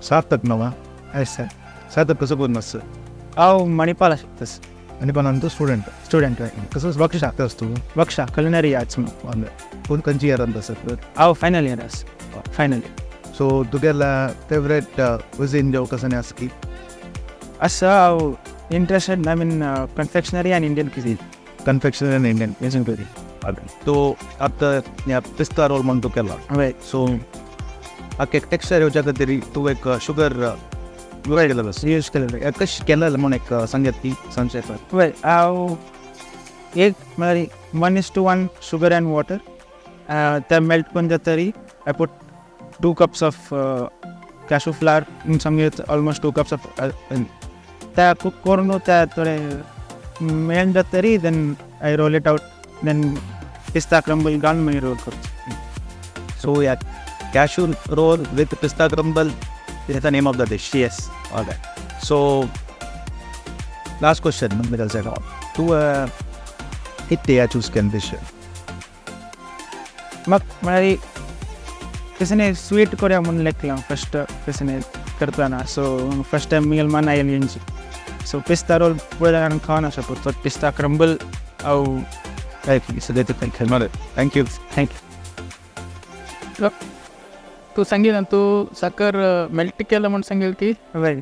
Sarthak नवा? Yes sir. Sarthak कसं कोण मस्त? हांव मणिपाल शिकतास. आनी पण आमचो स्टुडंट. स्टुडंट. कसं वक्ष शकतास तूं? वक्षा कलिनरी आर्ट्स म्हणून. कोण खंयची इयरांत आसा? हांव फायनल इयर आसा, final year. So तुगेला favourite cuisine जेव कसं आसा की? आसा, हांव interested I mean confectionery and Indian cuisine. Confectionery and Indian cuisine. तो आतां ह्या पिस्ता रोल म्हण तूं केला. सो आक एक टेक्स्चर येवच्या खातीर तूं एक शुगर केलेलो यूज केलेलो. कशें केलें म्हूण एक सांगत की सांगचें. वेल, हांव एक म्हळ्यार 1:1 शुगर अँड वॉटर ते मेल्ट करून जातरी I put 2 cups of cashew flour, सांगत ऑलमोस्ट 2 कप्स ऑफ त्या कूक करून त्या थोडे melt जातरी then I roll it out, then pista crumble घालून मागीर रोल करचो. सो ह्या cashew roll with pista crumble is the name of the dish. Yes. All right. So last question, middle side on. तू किती या चूज केन डिश? मग म्हळ्यार कशें स्वीट करया म्हणून लेखला फर्स्ट कशें करतना. सो फर्स्ट टायम मुगेल मन आयली. सो पिस्ता रोल पुढे जाणांक खावना शकतो. सो पिस्ता क्रंबल हांव सद्या. बरें, thank you. Thank you. तूं सांगील तूं साकर मेल्ट केला म्हूण सांगेल की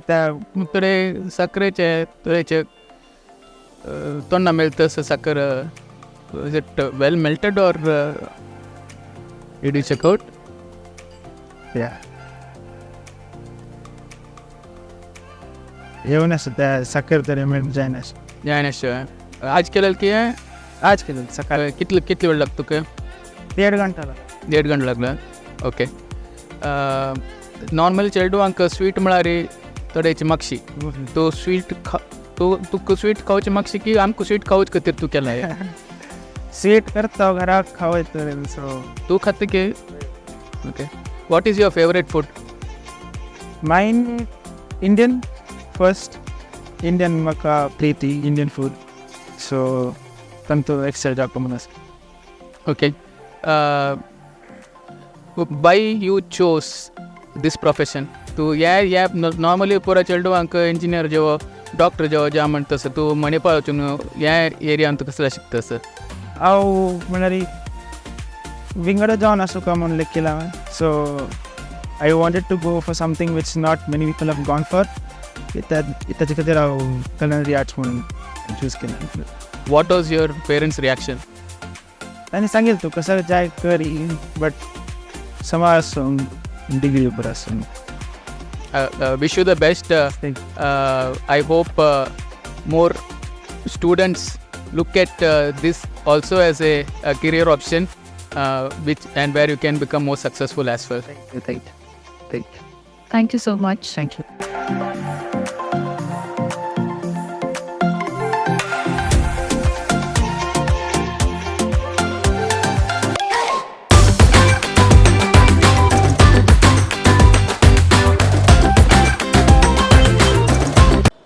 त्या थोडे साकरेचे थोडेचे तोंडा मेळटा असं साकर. Is it well melted or did you check out? या, येऊन असं त्या साखर तरी मेल्ट जायना. जायना. आज केलेलं की? आज केलं सकाळी. कितले कितले वेळ लागतो का? 1.5 घंटा लागला. 1.5 घंटा लागला, ओके. नॉर्मली चेडवांक स्वीट म्हळ्यार थोड्याची मागशी तो स्वीट खा तो तुका स्वीट खावची मागशी की आमकां स्वीट खावच खातीर तूं केला? स्वीट करता घराक खावयत, सो. तूं खाता की? Okay, what is your favourite food? Mine Indian first, Indian म्हाका प्रीती इंडियन फूड, सो तांतू एक्सेल जावपा म्हणून आसा. Okay, why you chose this profession? तूं ह्या ह्या नॉर्मली पुरा चेडवांक इंजिनियर जेवो, डॉक्टर जेवो ज्या म्हणटा तसं तूं मणिपाल वचून ह्या एरियान तूं कसलें शिकता सर? हांव म्हळ्यार विंगड जावन आसूं का म्हणून केला. So I wanted to go for something which not many people have gone for. ताचे खातीर हांव कलिनरी आर्ट्स म्हणून चूज केला. What was your parents reaction? तांणी सांगेल तूं कसं जाय कर, बट समा आसूं डिग्री उपर आसूं. Wish you the best. Thank I hope more students look at this also as a career option, which and where you can become more successful as well. Thank you, thank you. Thank you so much. Thank you.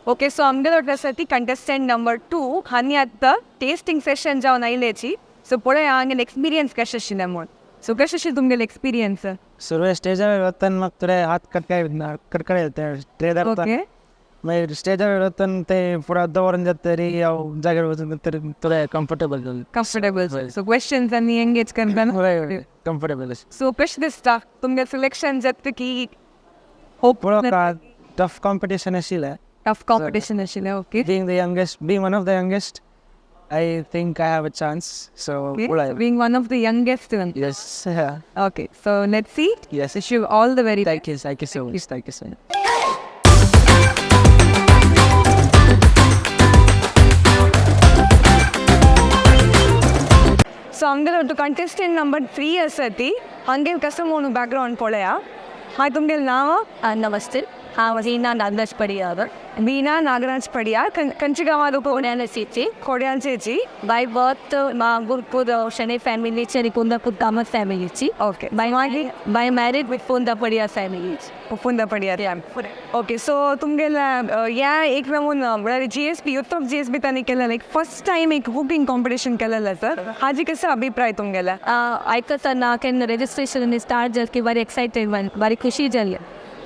Okay, so आमगेलो ती कंटेस्टंट नंबर 2 हांणी आतां टेस्टिंग सेशन जावन आयल्याची. सो पळया हांगेले एक्सपिरियन्स कशें आशिल्लें म्हूण. सो कशें आशिल्लें तुमगेलें एक्सपिरियन्स? सुरवे स्टेजार वतना म्हाका थोडे हात कडकडे कडकडे ट्रे धरता. मागीर स्टेजार वतना ते फुडें दवरून जाता तरी हांव जाग्यार वचून तरी थोडे कम्फर्टेबल जालें. कम्फर्टेबल. सो क्वेश्चन्स आनी एंगेज करतना कम्फर्टेबल. सो कशें दिसता, तुमगे सिलेक्शन जाता की होप? पळोवपा टफ कॉम्पिटिशन आशिल्लें. टफ कॉम्पिटिशन आशिल्लें, okay. Being the youngest, being one of the youngest, I think I have a chance. So, पळय. Being one of the youngest. Yes. Okay, so let's see. Yes. Wish you all the very Thank you. Thank you so much. Thank you so much. So आमगेलो to contestant number 3 आसा ती हांगेल कसो म्हणून बॅकग्रावंड पळया. हाय, तुमगेलें नांव? नमस्ते, हांव रीना नागराज पडियार. वीणा नागराज पडियार, खंयच्या गांवांत? कोड्यालचेची. कोड्यालचेची. बाय बर्थ गुरपूर शणे फॅमिलीची आणि कोंदापूर कामत फॅमिलीची. बाय मॅरेज विथ पोंदा पडियार फॅमिलीची. पोंदा पडियार. ओके, सो तुमगेले ह्या एक नमून म्हळ्यार GSB, youth of GSB तांणी केलेलं एक फर्स्ट टायम एक कुकिंग कॉम्पिटिशन केलेलं सर, हाजी कसो अभिप्राय तुमगेला? आयकतना केन्ना रेजिस्ट्रेशन स्टार्ट जालें की बरी एक्सायटेड, बरी खुशी जाली.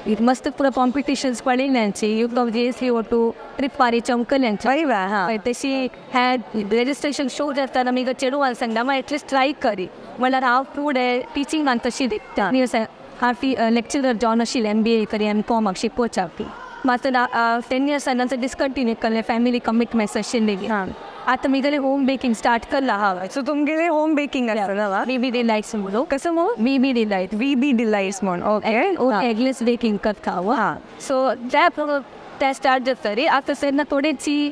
एक मस्त पुरा कॉम्पिटिशन्स पळयल्यांची, युथ ऑफ जीएसबी ओटू ट्रिप मारी चमकल्यांची. बरी वा हां. तशी ह्या रेजिस्ट्रेशन शो जाताना मी चेडवान सांगता मागीर एटलिस्ट ट्राय करी. म्हणल्यार हांव फुडें टिचींगान तशी दिता आनी हांव फी लेक्चरर जावन आशिल्लें, एमबीए करी, एम कॉमाक शिकोवच्या. मात 10 इयर्स नंतर डिस्कंटिन्यू केलें, फॅमिली कमिटमेंट्स आशिल्ली. आतां मी होम बेकिंग स्टार्ट करला हांव. सो तुमगेले होम बेकिंग आसा ना? बी बी डिलायट्स म्हणून. कसं मग? बी बी डिलायट. बी बी डिलायट्स म्हण, ओके. एगलेस बेकिंग करता हांव. सो त्या त्या स्टार्ट जाता रे. आतां तेन्ना थोडेची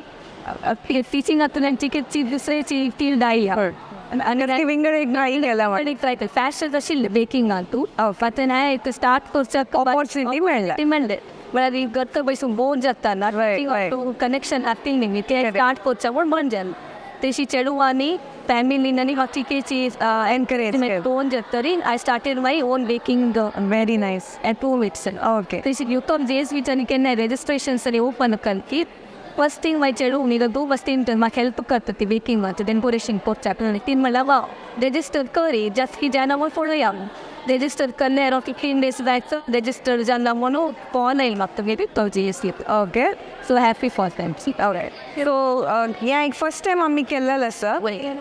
टिचिंगांतल्यान टिकेटची दुसऱ्याची फील्ड आयली आनी विंगड एक ट्राय केला. फॅशन आशिल्लें बेकिंगान तूं आतां हांवें स्टार्ट करच्याक ऑपॉर्च्युनिटी मेळ्ळा. मेळ्ळें. म्हळ्यार घरतो बसून बोर जाता ना, कनेक्शन हातीन न्ही तें स्टार्ट करचें म्हूण मन जालें. तशी चेडवांनी फॅमिलीन आनी हांव चिकेची एनकरेज केलें. दोन जातरी I started my own baking. Very nice. At home it's. तशी युथ ऑफ जीएसबीच्यानी केन्ना रेजिस्ट्रेशन ओपन केलें की फर्स्ट थिंग माय चेडूं न्ही तूं फर्स्ट थिंग म्हाका हेल्प करता ती बेकिंगाचें डेकोरेशन करच्याक. तीन म्हणल्यार वा रेजिस्टर करी, जास्त की जायना म्हूण पळोवया. रेजिस्टर करले अरावंड 15 डेज जायचो रेजिस्टर जाला म्हणून कॉल येयल म्हाका तुगेली तो GSB. Okay. So happy for them. So हें एक फर्स्ट टायम आमी केल्लें आसा.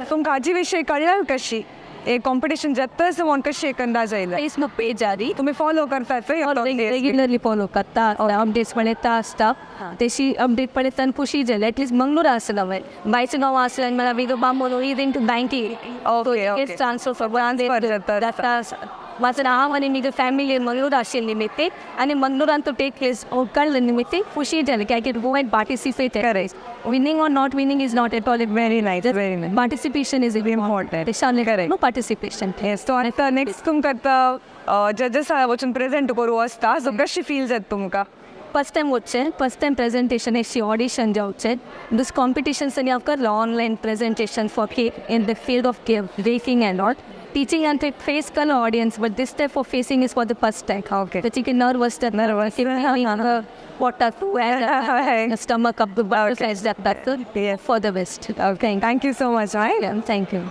तुमकां हाजे विशयी कळ्ळें कशी हे कॉम्पिटिशन जाताच म्हूण कशी एक अंदाज आयलो? फेसबुक पेज आरी तुमी फॉलो करतात? रेग्युलरली फॉलो करता, अपडेट्स पळयता आसता. तेशी अपडेट पळयता आनी खुशी जाली. एटलिस्ट मंगळूर आसलो हांवें, भायच्या गांवां आसलें आनी मला विदो बांबोलो is into banking. Transfer जाता. जाता. माझं हांव आनी म्हजी फॅमिली मंगळूर आशिल्ली निमित्ते आनी मंगळुरान तो टेक प्लेस कळ्ळें निमित्ते खुशी जाली की I can go and participate. Winning or not winning is not at all. Very nice, very nice. Participation is Important. Important. No participation. Yes, so आतां नेक्स्ट तुमकां आतां जजसा वचून प्रेझेंट करूं आसता, सो कशी फील जाता तुमकां? फर्स्ट टायम वचचें, फर्स्ट टायम प्रेझेंटेशन अशी ऑडिशन जावचें. दीस कॉम्पिटिशन्स आनी हांव करलो online presentation for cake in the field of cake baking and all teaching and ते फेस करलो audience, but this type of facing is for the first time. ताची की नर्वस Nervous. पोटाक स्टमक अप बटरफ्लायज जातात. For the best. Okay, thank you so much. High. Thank you.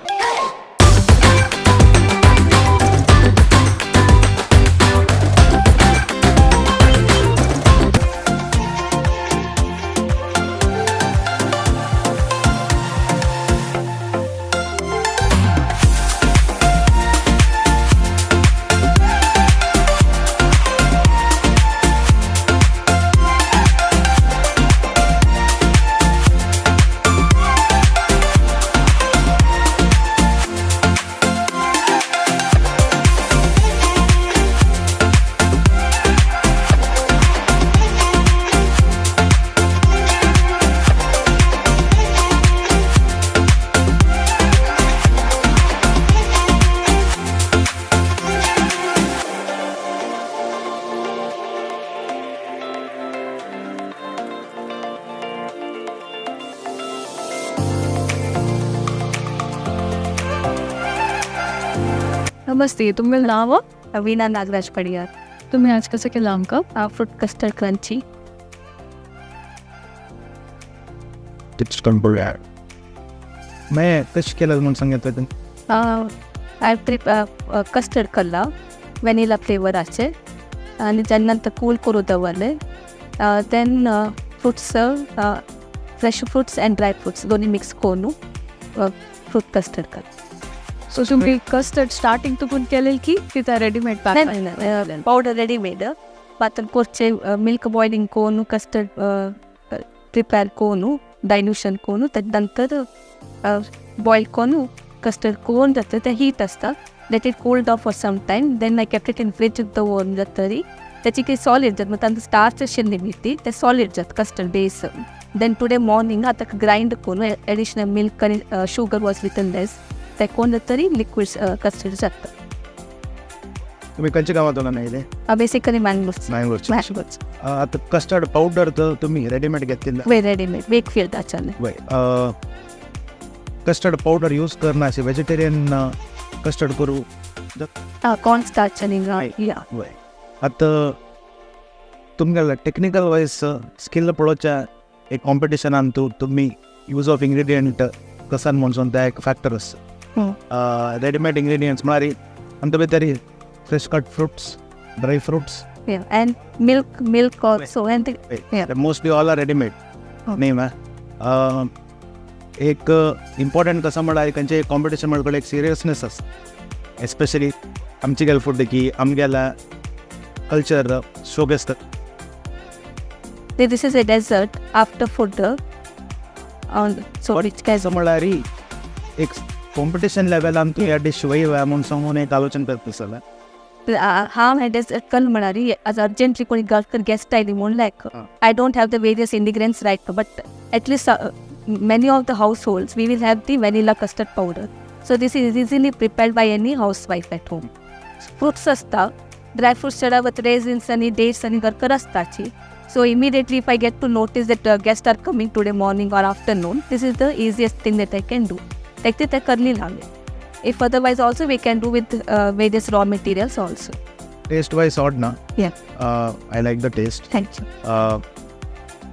नमस्ते, तुमगेलें नांव? वीणा नागराज पडियार. तुम्ही आज कसं केलं आमकां? Fruit custard crunchy. Tips control मैं कशें केलं म्हणून सांगितलं तुमी? I prep custard करला व्हॅनिला फ्लेवराचे आनी जेन्ना नंतर कूल करूं दवरलें, then fruits, fresh fruits and dry fruits दोन्ही मिक्स करून फ्रूट कस्टर्ड कर. सो तुम्ही कस्टर्ड स्टार्टिंग तुकून केलेल की कितें रेडीमेड पॅक? पावडर रेडीमेड मात्र कोरचे मिल्क बॉयलिंग करून कस्टर्ड प्रिपेर करून डायल्युशन करून ताजे नंतर बॉयल करून कस्टर्ड करून जाता. ते हीट आसता, let it cool off for some time, then I kept it in fridge दवरून जातरी त्याची काही सॉलिड जाता. मग तांकां स्टार्च आशिल्ली न्ही ती, ते सॉलिड जाता custard base. Then today morning आतां ग्रायंड करून एडिशनल मिल्क आनी शुगर वॉज लिटल लेस, ते कोण जातरी लिक्विड कस्टर्ड जाता. तुम्ही खंयच्या गांवांतल्यान आयले? बेसिकली मँगलोर. मँगलोरचे. मँगलोर. आतां कस्टर्ड पावडर तर तुम्ही रेडीमेड घेतिल्ला? वे रेडीमेड वेकफिल्डाच्यान. वय, कस्टर्ड पावडर यूज करना अशें वेजिटेरियन कस्टर्ड करूं? कॉर्न स्टार्च आनी या. वय, आतां तुमगेले टेक्निकल वायज स्किल पळोवच्या एक कॉम्पिटिशनान तूं तुमी यूज ऑफ इंग्रिडियंट कसान म्हणून ते एक फॅक्टर आसता. रेडीमेड इंग्रिडियंट्स म्हळ्यार आमच्या भितर fresh cut fruits, dry fruits. And milk also and mostly all are readymade न्ही मा. एक इम्पॉर्टंट कसं म्हळ्यार खंयचें कॉम्पिटिशन म्हणल्यार एक सिरियसनेस आसता, एस्पेशली आमची गेल फूड की आमगेल्या culture showcase. This is a dessert after food, so which can असं म्हळ्यार एक कॉम्पिटिशन लेवलान तूं ह्या डिश वय म्हूण सांगून एक आलोचन करता जाल्यार हांव हें डेजर्ट कल म्हळ्यार आज अर्जंटली कोणी घरकर गेस्ट आयली म्हूण like I don't have the various ingredients right, but at least many of the households we will have the vanilla custard powder. So this is easily prepared by any housewife at home. Fruits असता, ड्राय फ्रुट्स चडावत रेझिन्स आनी डेट्स आनी Gharkar असताची. So immediately if I get to notice that guests are coming today morning or afternoon, this is the easiest thing that I can do. Like ते करली हांवें. If otherwise also we can do with various raw materials also. Taste wise odd ना. Yeah. I like the taste. Thank you.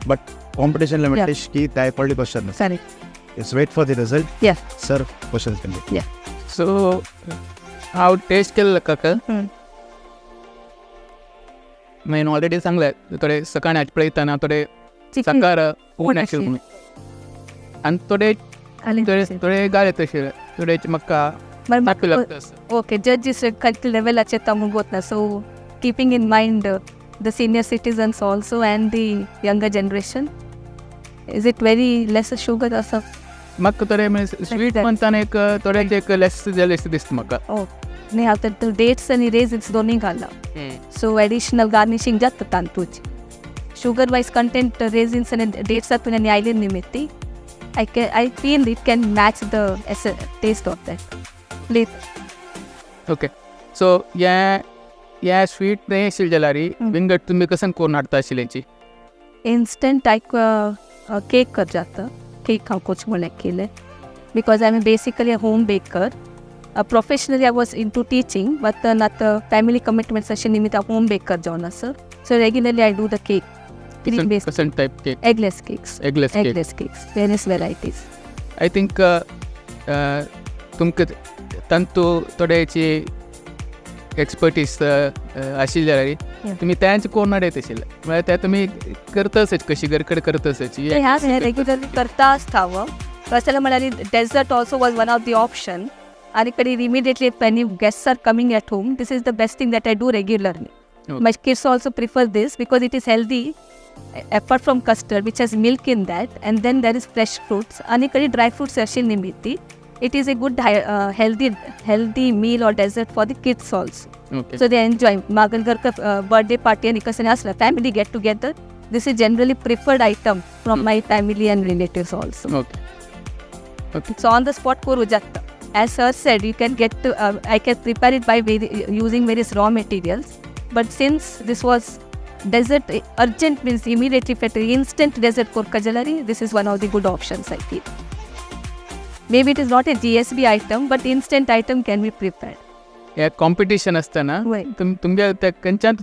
But competition level dish की त्या पडली question. Sorry. It's wait for the result. Yeah. Sir, questions can be. Yeah. So हांव टेस्ट केल्लो काका. मागीर ऑलरेडी सांगलें थोडे सकाळी पळयतना थोडे साकर उणें आशिल्लें म्हणून आनी थोडे थोडे थोडे गाळे तशे थोडे म्हाका तापी लागता. ओके, जजीस खंयच्या लेवलाचेर तमुक वतना, so keeping in mind the senior citizens also and the younger generation, is it very less sugar असो? म्हाका थोडे स्वीट म्हणताना एक थोड्याचे एक लेस जालें अशें दिसता म्हाका. न्ही, हांव डेट्स आनी रेजिन्स दोनूय घाला, सो एडिशनल गार्निशींग जाता तांतूच. शुगर वायज कंटेंट रेजिन्स आनी डेट्सातून आनी आयले निमित्ती I feel it can match the taste of that plate. Okay, so हे स्वीट न्ही आशिल्लें जाल्यार विंगड तुमी कसन करून हाडटा आशिल्ल्याची? इन्स्टंट आयक केक कर जाता. केक हांव कोच म्हणल्यार केलें because I am basically a home baker. Professionally I was into teaching, but आतां फॅमिली कमिटमेंट्स अशें निमित्त हांव होम बेकर जावन आसा. So regularly I do the cake, cream based. कसन type cake? Eggless cakes. Eggless cake. Eggless cakes, various varieties. I think तुमकां तांतू थोड्याची एक्सपर्टीज आशिल्ली जाल्यार तुमी तेंच करून हाडयत आशिल्लें, म्हळ्यार ते तुमी करता कशी घर कडेन करता. ह्या रेग्युलरली करता आसता हांव. कशें म्हळ्यार dessert also was one of the option आनी कडेन immediately when guests are coming at home, this is the best thing that I do regularly. My kids also prefer this because it is healthy, apart from custard which has milk in that, and then there is fresh fruits आणि कडे dry fruits अशी निमित्ती it is a good healthy meal or dessert for the kids also. So they enjoy. मागीर घर बर्थडे पार्टी आनी कसं आसला family get together, this is generally preferred item from my family and relatives also. Okay. So on the spot करू जाता. As sir said, you can get to, I can prepare it by using various raw materials. But since this was dessert, urgent means immediately instant dessert korka jalari, this is one of the good options I feel. Maybe it is not a GSB item, but instant item can be prepared. हे कॉम्पिटिशन आसतना तुमगे ते खंयच्यान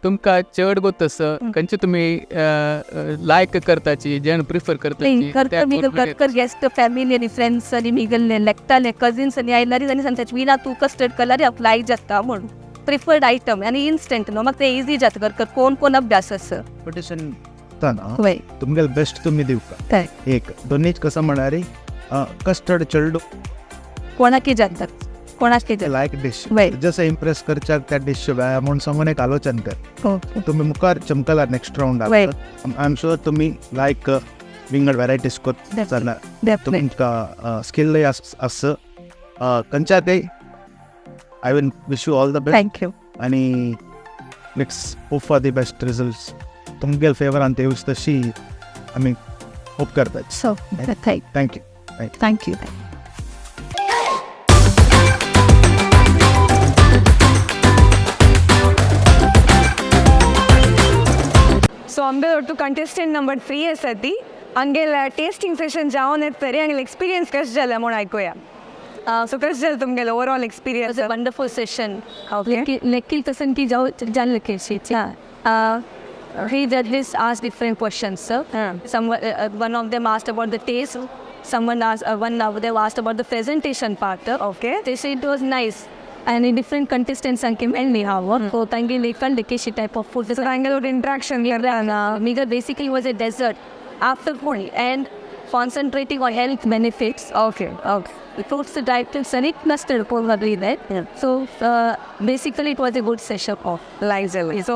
तुमकां चड गोत आसा, खंयचे तुमी लायक करताची, जेण प्रिफर करताची? करकर गेस्ट फॅमिली आनी फ्रेंड्स आनी मिगल्ले लेगताले कजिन्स आनी आयलारी आनी सांगता विना तूं कस्टर्ड कलर लायक जाता म्हणून प्रिफर्ड आयटम आनी इन्स्टंट न्हू, म्हाका तें इजी जाता. कर कोण कोण अभ्यास आसा कॉम्पिटिशन आसतना तुमगेले बेस्ट तुमी दिवका. एक दोनीच कसं म्हळ्यार कस्टर्ड चेडू कोणाकी जाता, कोणाकी लायक डिश जसं इम्प्रेस करच्याक त्या डिश म्हूण सांगून एक आलोचन कर तुमी मुखार चमकला next round. I am sure तुमी लायक विंगड व्हेरायटीज करता, तुमकां स्किल्लय आस खंयच्या. I will wish you all the best. Thank you. आनी let's hope for the best results. तुमगेले फेवरान ते तशी आमी होप करतात. So thank you. Thank you. So आमगे ಒಟ್ಟು ಕಂಟೆಸ್ಟೆಂಟ್ ನಂಬರ್ 3 आसा ती हांगेल टेस्टिंग सेशन जावन येत तरी हांगेले एक्सपिरियन्स कशें जालें म्हूण आयकुया. सो कशें जालें तुमगेलें overall experience? It was a wonderful session. लेकिन तसन की जाओ जान लके he judges asked different questions, sir. Someone, one of them asked about the taste. Someone asked, one of them asked about the presentation part. Okay. They said it was nice. And different contestants anke melni हांव. So तांगे लेखन लेकेशी type of food. So तांगे interaction करताना. Miga basically was a dessert after food and concentrating on health benefits. Okay. Okay. The fruits, the dietary, and it mustard probably that. So basically it was a good session of. लायक जालें. सो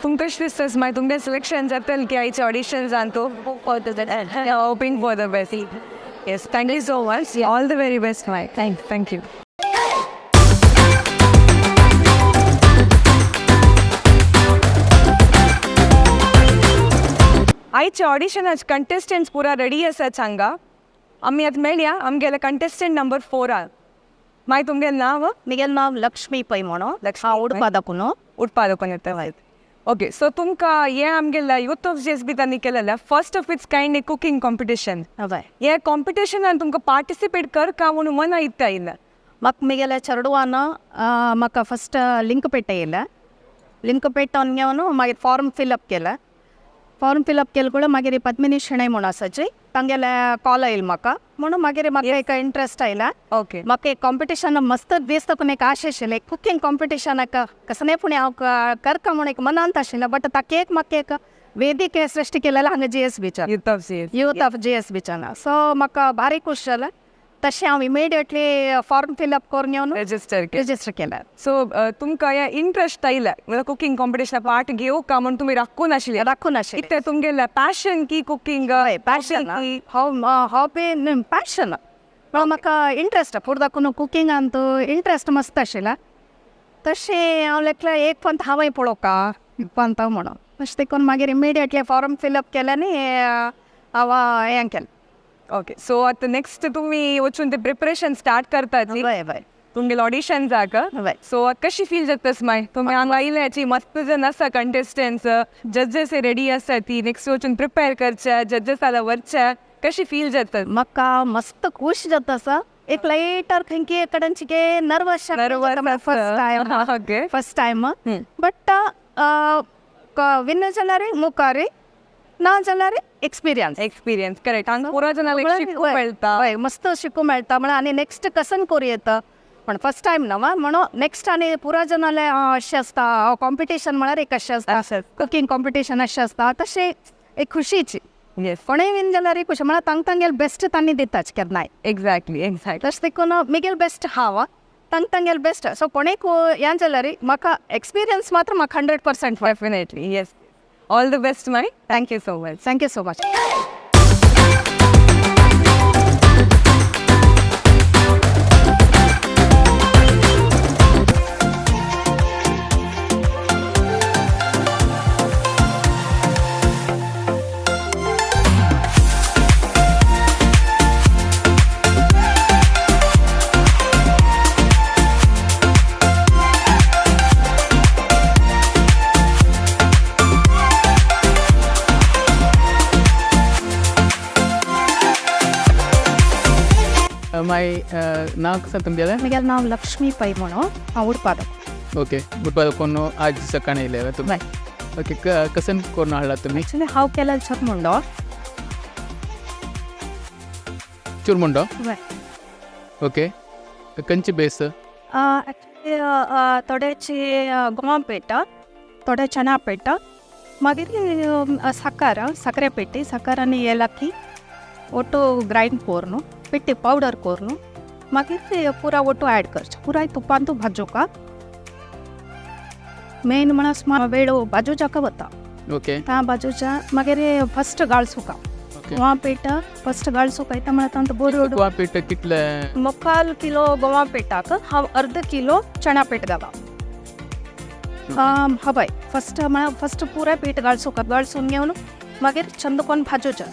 तुमकां कशें दिसता मागीर तुमगें सिलेक्शन जातलें की आयचें ऑडिशन जावन तूं? For the best. Hoping for the best. Yes, thank you so much. All the very best, Mike. Thank you. आयच्या ऑडिशनाचे कंटेस्टंट्स पुरा रेडी आसात सांगा. आमी आतां मेळया आमगेले कंटेस्टंट नंबर 4 आ. मागीर तुमगेलें नांव? म्हगेलें नांव लक्ष्मी पै म्हणून. हांव उडपा दाखून. उडपा दाखून येता. ओके, सो तुमकां हें आमगेलें यूथ ऑफ जीएसबी तांणी केलेलें first of its kind a cooking competition. हय. हे कॉम्पिटिशनान तुमकां पार्टिसिपेट करका म्हणून मना इत्ता आयला? म्हाका म्हगेल्या चेडवान म्हाका फस्ट लिंक पेटयलें. लिंक पेटोवन घेवन मागीर फॉर्म फिलअप केलें. फॉर्म फिलअप केले कूळ मागीर पद्मिनी शणै म्हूण आसाची तांगेले कॉल आयल म्हाका म्हणून मागीर म्हाका एक इंट्रस्ट आयला. ओके. म्हाका एक कॉम्पिटिशन मस्त दीस तकून एक आशा आशिल्लें, कुकींग कॉम्पिटिशनाक कसलें पूण हांव करता म्हूण एक मनांत आशिल्लें, बट ताका एक म्हाका एक वेदिके सृश्टी केलेलें हांगा जी एस बीचार, youth of G S. Youth of G S बीचान. सो म्हाका भारी खूश जालें. तशें हांव इमिडिएटली फॉर्म फिलअप करून येवन रजिस्टर केलें. रजिस्टर केलें. सो तुमकां हें इंट्रस्ट आयला म्हळ्यार कुकींग कॉम्पिटिशना पार्ट घेवका म्हूण तुमी राखून आशिल्ले? राखून आशिल्लें. कितें तुमगेलें पॅशन की कुकींग? हय, पॅशन हांव हॉबी पॅशन म्हळ्यार म्हाका इंट्रस्ट फुडें दाखोवन कुकिंगांत इंट्रस्ट मस्त आशिल्ला. तशें हांव लेखलें एक पंत हांवूय पळोवका पंत म्हणून अशें देखून मागीर इमिडिएटली फॉर्म फिलअप केलें आनी हांव हें केलें. ओके, सो आतां नेक्स्ट तुमी वचून ते प्रिपरेशन स्टार्ट करतात. हय हय. तुमगेले ऑडिशन जाका. हय. सो कशी फील जाता मागीर तुमी हांगा आयल्याची मस्त जण आसा कंटेस्टंट्स, जजेस रेडी आसा, ती नेक्स्ट वचून प्रिपेर करचे, जजेस व्हरचे, कशी फील जाता? म्हाका मस्त खूश जाता आसा. एक लायटर खंयकी कडेन चिके nervous. Nervous. First time. First time, but win जाल्यार मुखार, ना जाल्यार एक्सपिरियन्स. Experience, correct. हांगा पुरा जणांक शिकूंक मेळटा. हय, मस्त शिकूंक मेळटा म्हळ्यार आनी नेक्स्ट कसन करूं येता, पण फर्स्ट टायम न्हू म्हणून नेक्स्ट आनी पुरा जणाले अशें आसता कॉम्पिटिशन म्हळ्यार एक अशें आसता, कुकींग कॉम्पिटिशन अशें आसता, तशें एक खुशीची. कोणेय विन जाल्यार खुशी म्हळ्यार तांग तांगेले बेस्ट तांणी दिताच केन्नाय. Exactly exactly. तशें देखून म्हगेलें बेस्ट हांव तांग तांगेलें बेस्ट, सो कोणेक हें जाल्यार म्हाका एक्सपिरियन्स मात्र म्हाका 100%. Definitely, yes. All the best my. Thank you so much. Thank you so much. मागीर नांव कशें तुमगेलें? म्हगेलें नांव लक्ष्मी पै म्हणून, हांव उडपादक. ओके, उडपा कोन्न आज सकाळी येयले तुमी? ओके, कशें करून हाडला तुमी? एक्चुली हांव केलें चुरमुंडो. चुरमुंडो? ओके, खंयची बेस? एक्चुली थोड्याची गोवा पेट, थोडे चणा पेट, मागीर साकर, साकरे पेटी, साकर आनी ಏಲಕ್ಕಿ ಒಟ್ಟು ಗ್ರೈಂಡ್ कोरून पिट्टी पावडर कोरून मागीर पुरा ಒಟ್ಟು ಆ್ಯಡ್ करचें, पुराय तुपांतू भाजोवका. मेन म्हळ्यार वेळ भाजोवच्याक वता. ता भाजोवच्या मागीर फस्ट गाळसुका गोवा पीठ फस्ट गाळसूक येता म्हळ्यार तांकां बरो. गोवा पीठ कितलें? मुखाल किलो गोवा पिठाक हांव अर्द किलो चणा पीठ घाला. हय, फस्ट म्हळ्यार फस्ट पुराय पीठ गाळसूक, गाळसून घेवन मागीर चंद कोन्न भाजोवचें,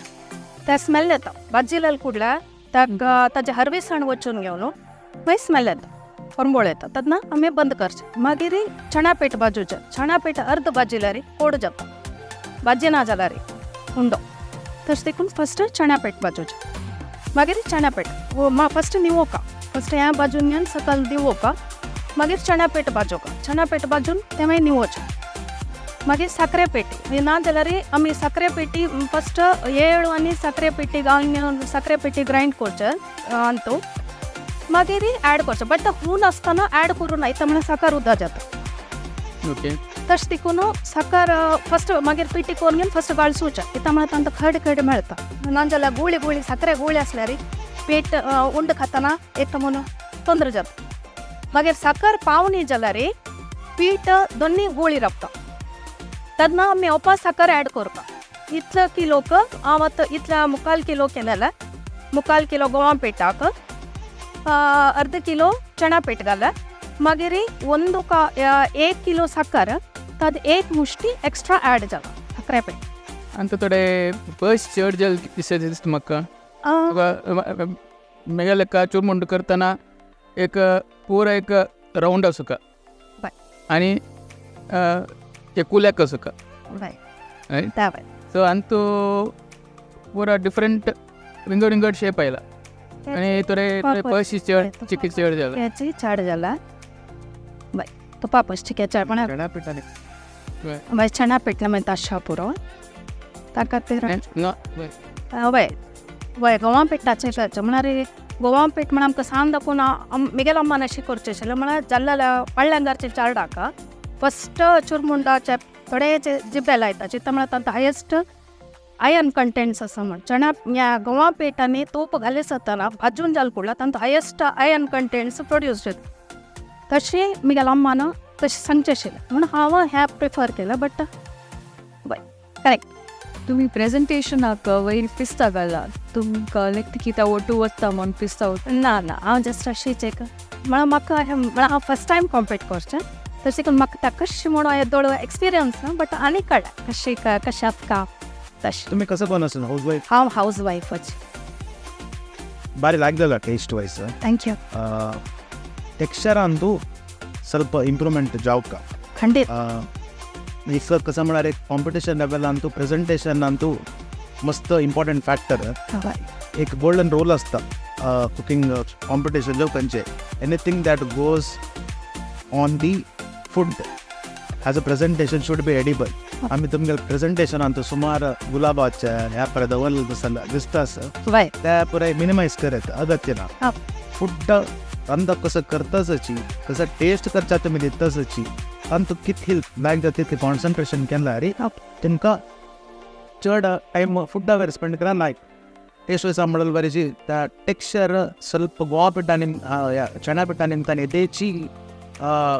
त्या स्मेल येता. भाजिलें कुडल्या ताका ताजें हरवीसाण वचून घेवन मागीर स्मेल येता, परंबळ येता, तेन्ना आमी बंद करचें. मागीर चणा पीठ भाजोवचें, चणा पीठ अर्द भाजिल्यार कोड जाता, भाजी ना जाल्यार उंडो. तशें देखून फस्ट चणा पीठ भाजोवचें, मागीर चणा पीठ फस्ट निवोवका, फस्ट हें भाजून घेवन सकयल दिवोवका, मागीर चणा पीठ भाजोवका, चणा पीठ भाजून तें मागीर निवोवचें. मागीर साकरे पेटी ना जाल्यार आमी साकरे पेटी फस्ट येळ आनी साकरे पेटी घालून साकरे पेटी ग्रायंड करचें अंतू मागीर ऍड करचें, बट हून आसतना ऍड करूं नाय, म्हळ्यार साकर उदक जाता. तशें देखून साकर फस्ट मागीर पिटी करून घेवन फस्ट गाळसुचें, कित्याक म्हळ्यार तांकां खड खड मेळटा, ना जाल्यार गुळी गुळी साकरे गुळी आसल्यार पेट उंड खातना एक म्हणून ತೊಂದರೆ जाता. मागीर साकर पावनी जाल्यार पीठ दोन्ही गुळी रावता, तेन्ना आमी ओपा साकर ऍड करता. इतलो किलोक हांव आतां इतल्या मुखाल किलो केलेलें, मुखाल किलो गोवा पिठाक अर्द किलो चणा पीठ घालें, मागीर ಒಂದು एक किलो साकर तद एक मुष्टी एक्स्ट्रा ऍड जाला साकरे पीठ. आनी थोडे बस चड जाल दिसता दिसता म्हाका. म्हगेल्या लेखा चुरमुंडो करतना एक पुरा एक रावंड आसुका आनी एक कुल्याक आसुका. सो आनी तो पुरा डिफरंट विंगड विंगड शेप आयला आनी थोडे पशी चड चिकी चड जाला. चड जाला बाय तुपा पशी चड चणा पिठाने बाय चणा पिठला मागीर ताशा पुरो. ताका ते वय वय गोवा पिठाचें करचें म्हळ्यार गोवा पीठ म्हळ्यार आमकां सांग दाखोवन मिगेल अम्मान अशें करचें आशिल्लें म्हळ्यार जाल्ल्या व्हडल्या चारडाका फस्ट चुरमुंडाचे थोडे जिबे लायता चिंता म्हळ्यार तांकां हायस्ट आयर्न कंटेंट्स आसा म्हण चणा ह्या गोवा पीठ आनी तूप घाली जाताना भाजून जाल कुडला तांकां हायस्ट आयर्न कंटेंट्स प्रोड्यूस जाता. तशें मिगेल अम्मान तशें सांगचें आशिल्लें म्हणून हांव हें प्रिफर केलें. बट वय करेक्ट. तुमी प्रेजेंटेशनाक वयर पिस्ता घाला तुमकां लायक कित्या ओटू वता म्हूण पिस्ता? ना ना, हांव जस्ट अशीच एक म्हळ्यार म्हाका म्हळ्यार हांव फस्ट टायम कॉम्पीट करचें तशें करून म्हाका ताका कशें म्हणून येदोळ एक्सपिरियन्स ना, बट आनी कळ्ळें कशें कशें आसता तशें. तुमी कसं कोण आसा, हाऊस वाईफ? हांव हाऊस वायफच. ಬಾರಿ लागलेला taste wise. Thank you. Texture ಅಂತೂ ಸ್ವಲ್ಪ ಇಂಪ್ರೂವ್ಮೆಂಟ್ ಜಾವ್ಕ. ಖಂಡಿತ. ಈಗ कसं म्हळ्यार एक कॉम्पिटिशन लेवल ಅಂತೂ प्रेझेंटेशन ಅಂತೂ मस्त इम्पॉर्टंट फॅक्टर. एक गोल्डन रोल असता कुकिंग कॉम्पिटिशन जो खंयचे, anything that goes on the food as a presentation should be edible. आमी तुमगे प्रेझेंटेशन अंतू सुमार गुलाबाचे ह्या पर दवरलें दिसता दिसता वय त्या पुराय मिनिमायज करत अगत्य ना. हा. फूड रांदप कसं करतसची, कसं टेस्ट करचा तुमी दितसची, तांतू कितली लायक जाता तितली कॉन्सन्ट्रेशन केला रे तेंकां चड टायम फुड्डा वयर स्पेंड करा लायक टेस्ट वयस म्हणल बरेची त्या टेक्स्चर ಸ್ವಲ್ಪ ಗೋವಾ ಪಿಟ್ಟ ನಿಮ್ चणा पिट्टा निमतान येदेची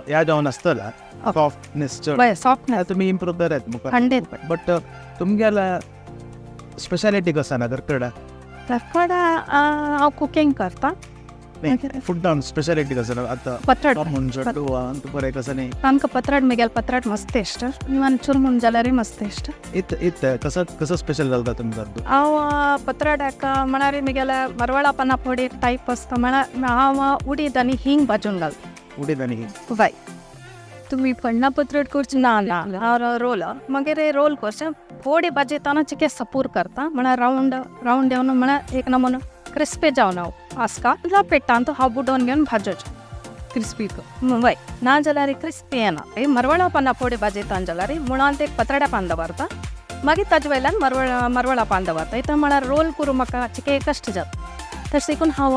ह्या जावन आसतला सॉफ्टनेस चड वय सॉफ्टनेस. तुमी इम्प्रूव करात मुखार. खंडीत. बट तुमगेल्या स्पेशालिटी कसं ना तर कड हांव कुकींग करता. फूड स्पेशालिटी कसं आता? पत्राट. चड्डू अंत बरें कसं न्ही. आमकां पत्राट, मिगेल पत्राट मस्त इश्ट, इवन चुरमुन जाल्यारय मस्त इश्ट. इत इत कसं कसं स्पेशल घालता तुमी तातूंत? हांव पत्राटाक म्हळ्यार मिगेले मरवळा पाना पोडी टायप आसता, म्हळ्यार हांव उडीद आनी हिंग भाजून घालता. उडीद आनी वय. तुमी पन्ना पत्राट करचे? ना ना, हांव रोल मागीर रोल करचें थोडी भाजयताना चिके सपूर करता, म्हळ्यार रावंड रावंड येवन, म्हळ्यार एक नमुनो क्रिस्पी जावन हांव आसका जावं पेट्टांत हांव बुडोवन घेवन भाजोचें. क्रिस्पी. वय, ना जाल्यार क्रिस्पी येना. मरवळा पाना पोडी भाजयता जाल्यार मुळांत एक पत्राड्या पान दवरता, मागीर ताजे वयल्यान मरवळा पान दवरता. इतून म्हळ्यार रोल करूं म्हाका चिके कश्ट जाता, तशें देखून हांव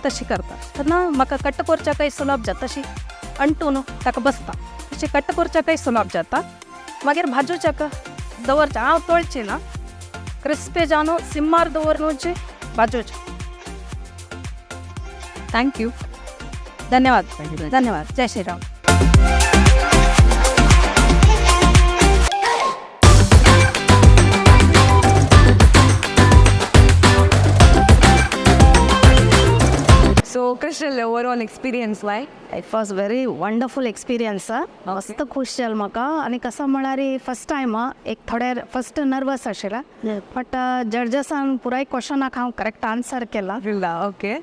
तशें करता. तेन्ना म्हाका कट्ट करच्याकय सुलभ जाता, तशी अंटू न्हू ताका बसता, तशें कट्ट करच्याकय सुलभ जाता. मागीर भाजूच्याक दवरचें, हांव तळचें ना, क्रिस्पी जावन सिम्मार दवरनूच भाजूचें. Thank you. धन्यवाद धन्यवाद. जय Shriram. So Krishal, overall experience why? It was very wonderful experience. मस्त खुश जालें म्हाका आनी कसो म्हळ्यार फस्ट टायम एक थोडे फस्ट नर्वस आशिल्लें, बट जर्जसान पुराय क्वेश्चनाक हांव करेक्ट आन्सर केला. ओके.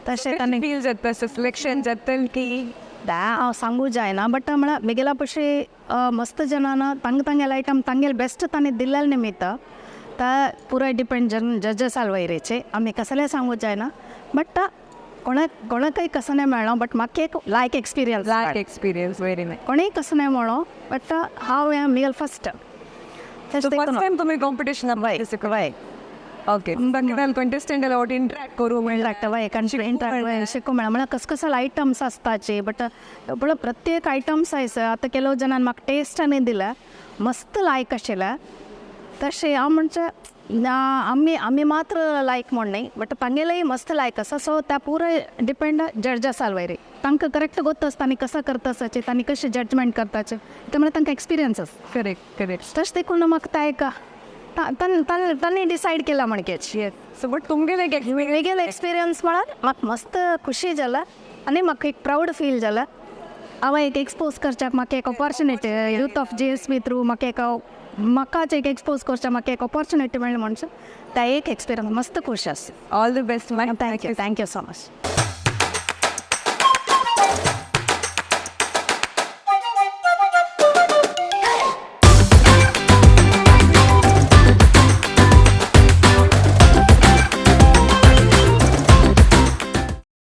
तशें आनी फील जाता सिलेक्शन जातल की? हांव सांगू जायना, बट म्हळ्यार मिगेला पशी मस्त जणांना तांग तांगेले आयटम तांगेले बेस्ट तांणी दिल्लेले निमित्त ता पुराय डिपेंड जन जजसाल वयरेचे आमी कसलें सांगू जायना, बट कोणाक कोणाकय कसं नाही मेळ्ळो, बट म्हाका एक लायक एक्सपिरियन्स. लायक एक्सपिरियन्स, व्हेरी नायस. कोणीय कसं नाही मेळ्ळो, बट हांव हें Miguel first. So first time तुम्ही कॉम्पिटिशन? वय वय. ओके, कंटेस्टंट वाट इंटरॅक्ट करू इंटरॅक्ट वय, इंटरॅक्ट शिकू मेळ्ळा, म्हळ्यार कस कसले आयटम्स आसताचे, बट पण प्रत्येक आयटम्स आयस आतां ಕೆಲವು जणान म्हाका टेस्ट आनी दिला मस्त लायक आशिल्लें. तशें हांव म्हणजे ना आमी आमी मात्र लायक म्हण न्ही, बट तांगेलेय मस्त लायक आसा. सो त्या पुराय डिपेंड जड्जसाल वयर, तांकां करेक्ट गोत्त आसता आनी कसो करता आसाचे तांणी कशें जजमेंट करताचे, ते म्हळ्यार तांकां एक्सपिरियन्स आसा. करेक्ट करेक्ट तशें देखून म्हाका तें एक तांणी डिसायड केला म्हणकेच. सो बट तुमगेले एक वेगळे एक्सपिरियन्स म्हळ्यार म्हाका मस्त खुशी जाला आनी म्हाका एक प्रावड फील जाला. हांवें एक एक्सपोज करच्याक म्हाका एक opportunity youth of GSB through म्हाका एक म्हाकाच एक एक्सपोज करच्याक म्हाका एक ऑपॉर्चुनिटी मेळ्ळी म्हणून त्या एक एक्सपिरियन्स मस्त खुश आसा. All the best. Thank you, thank you so much.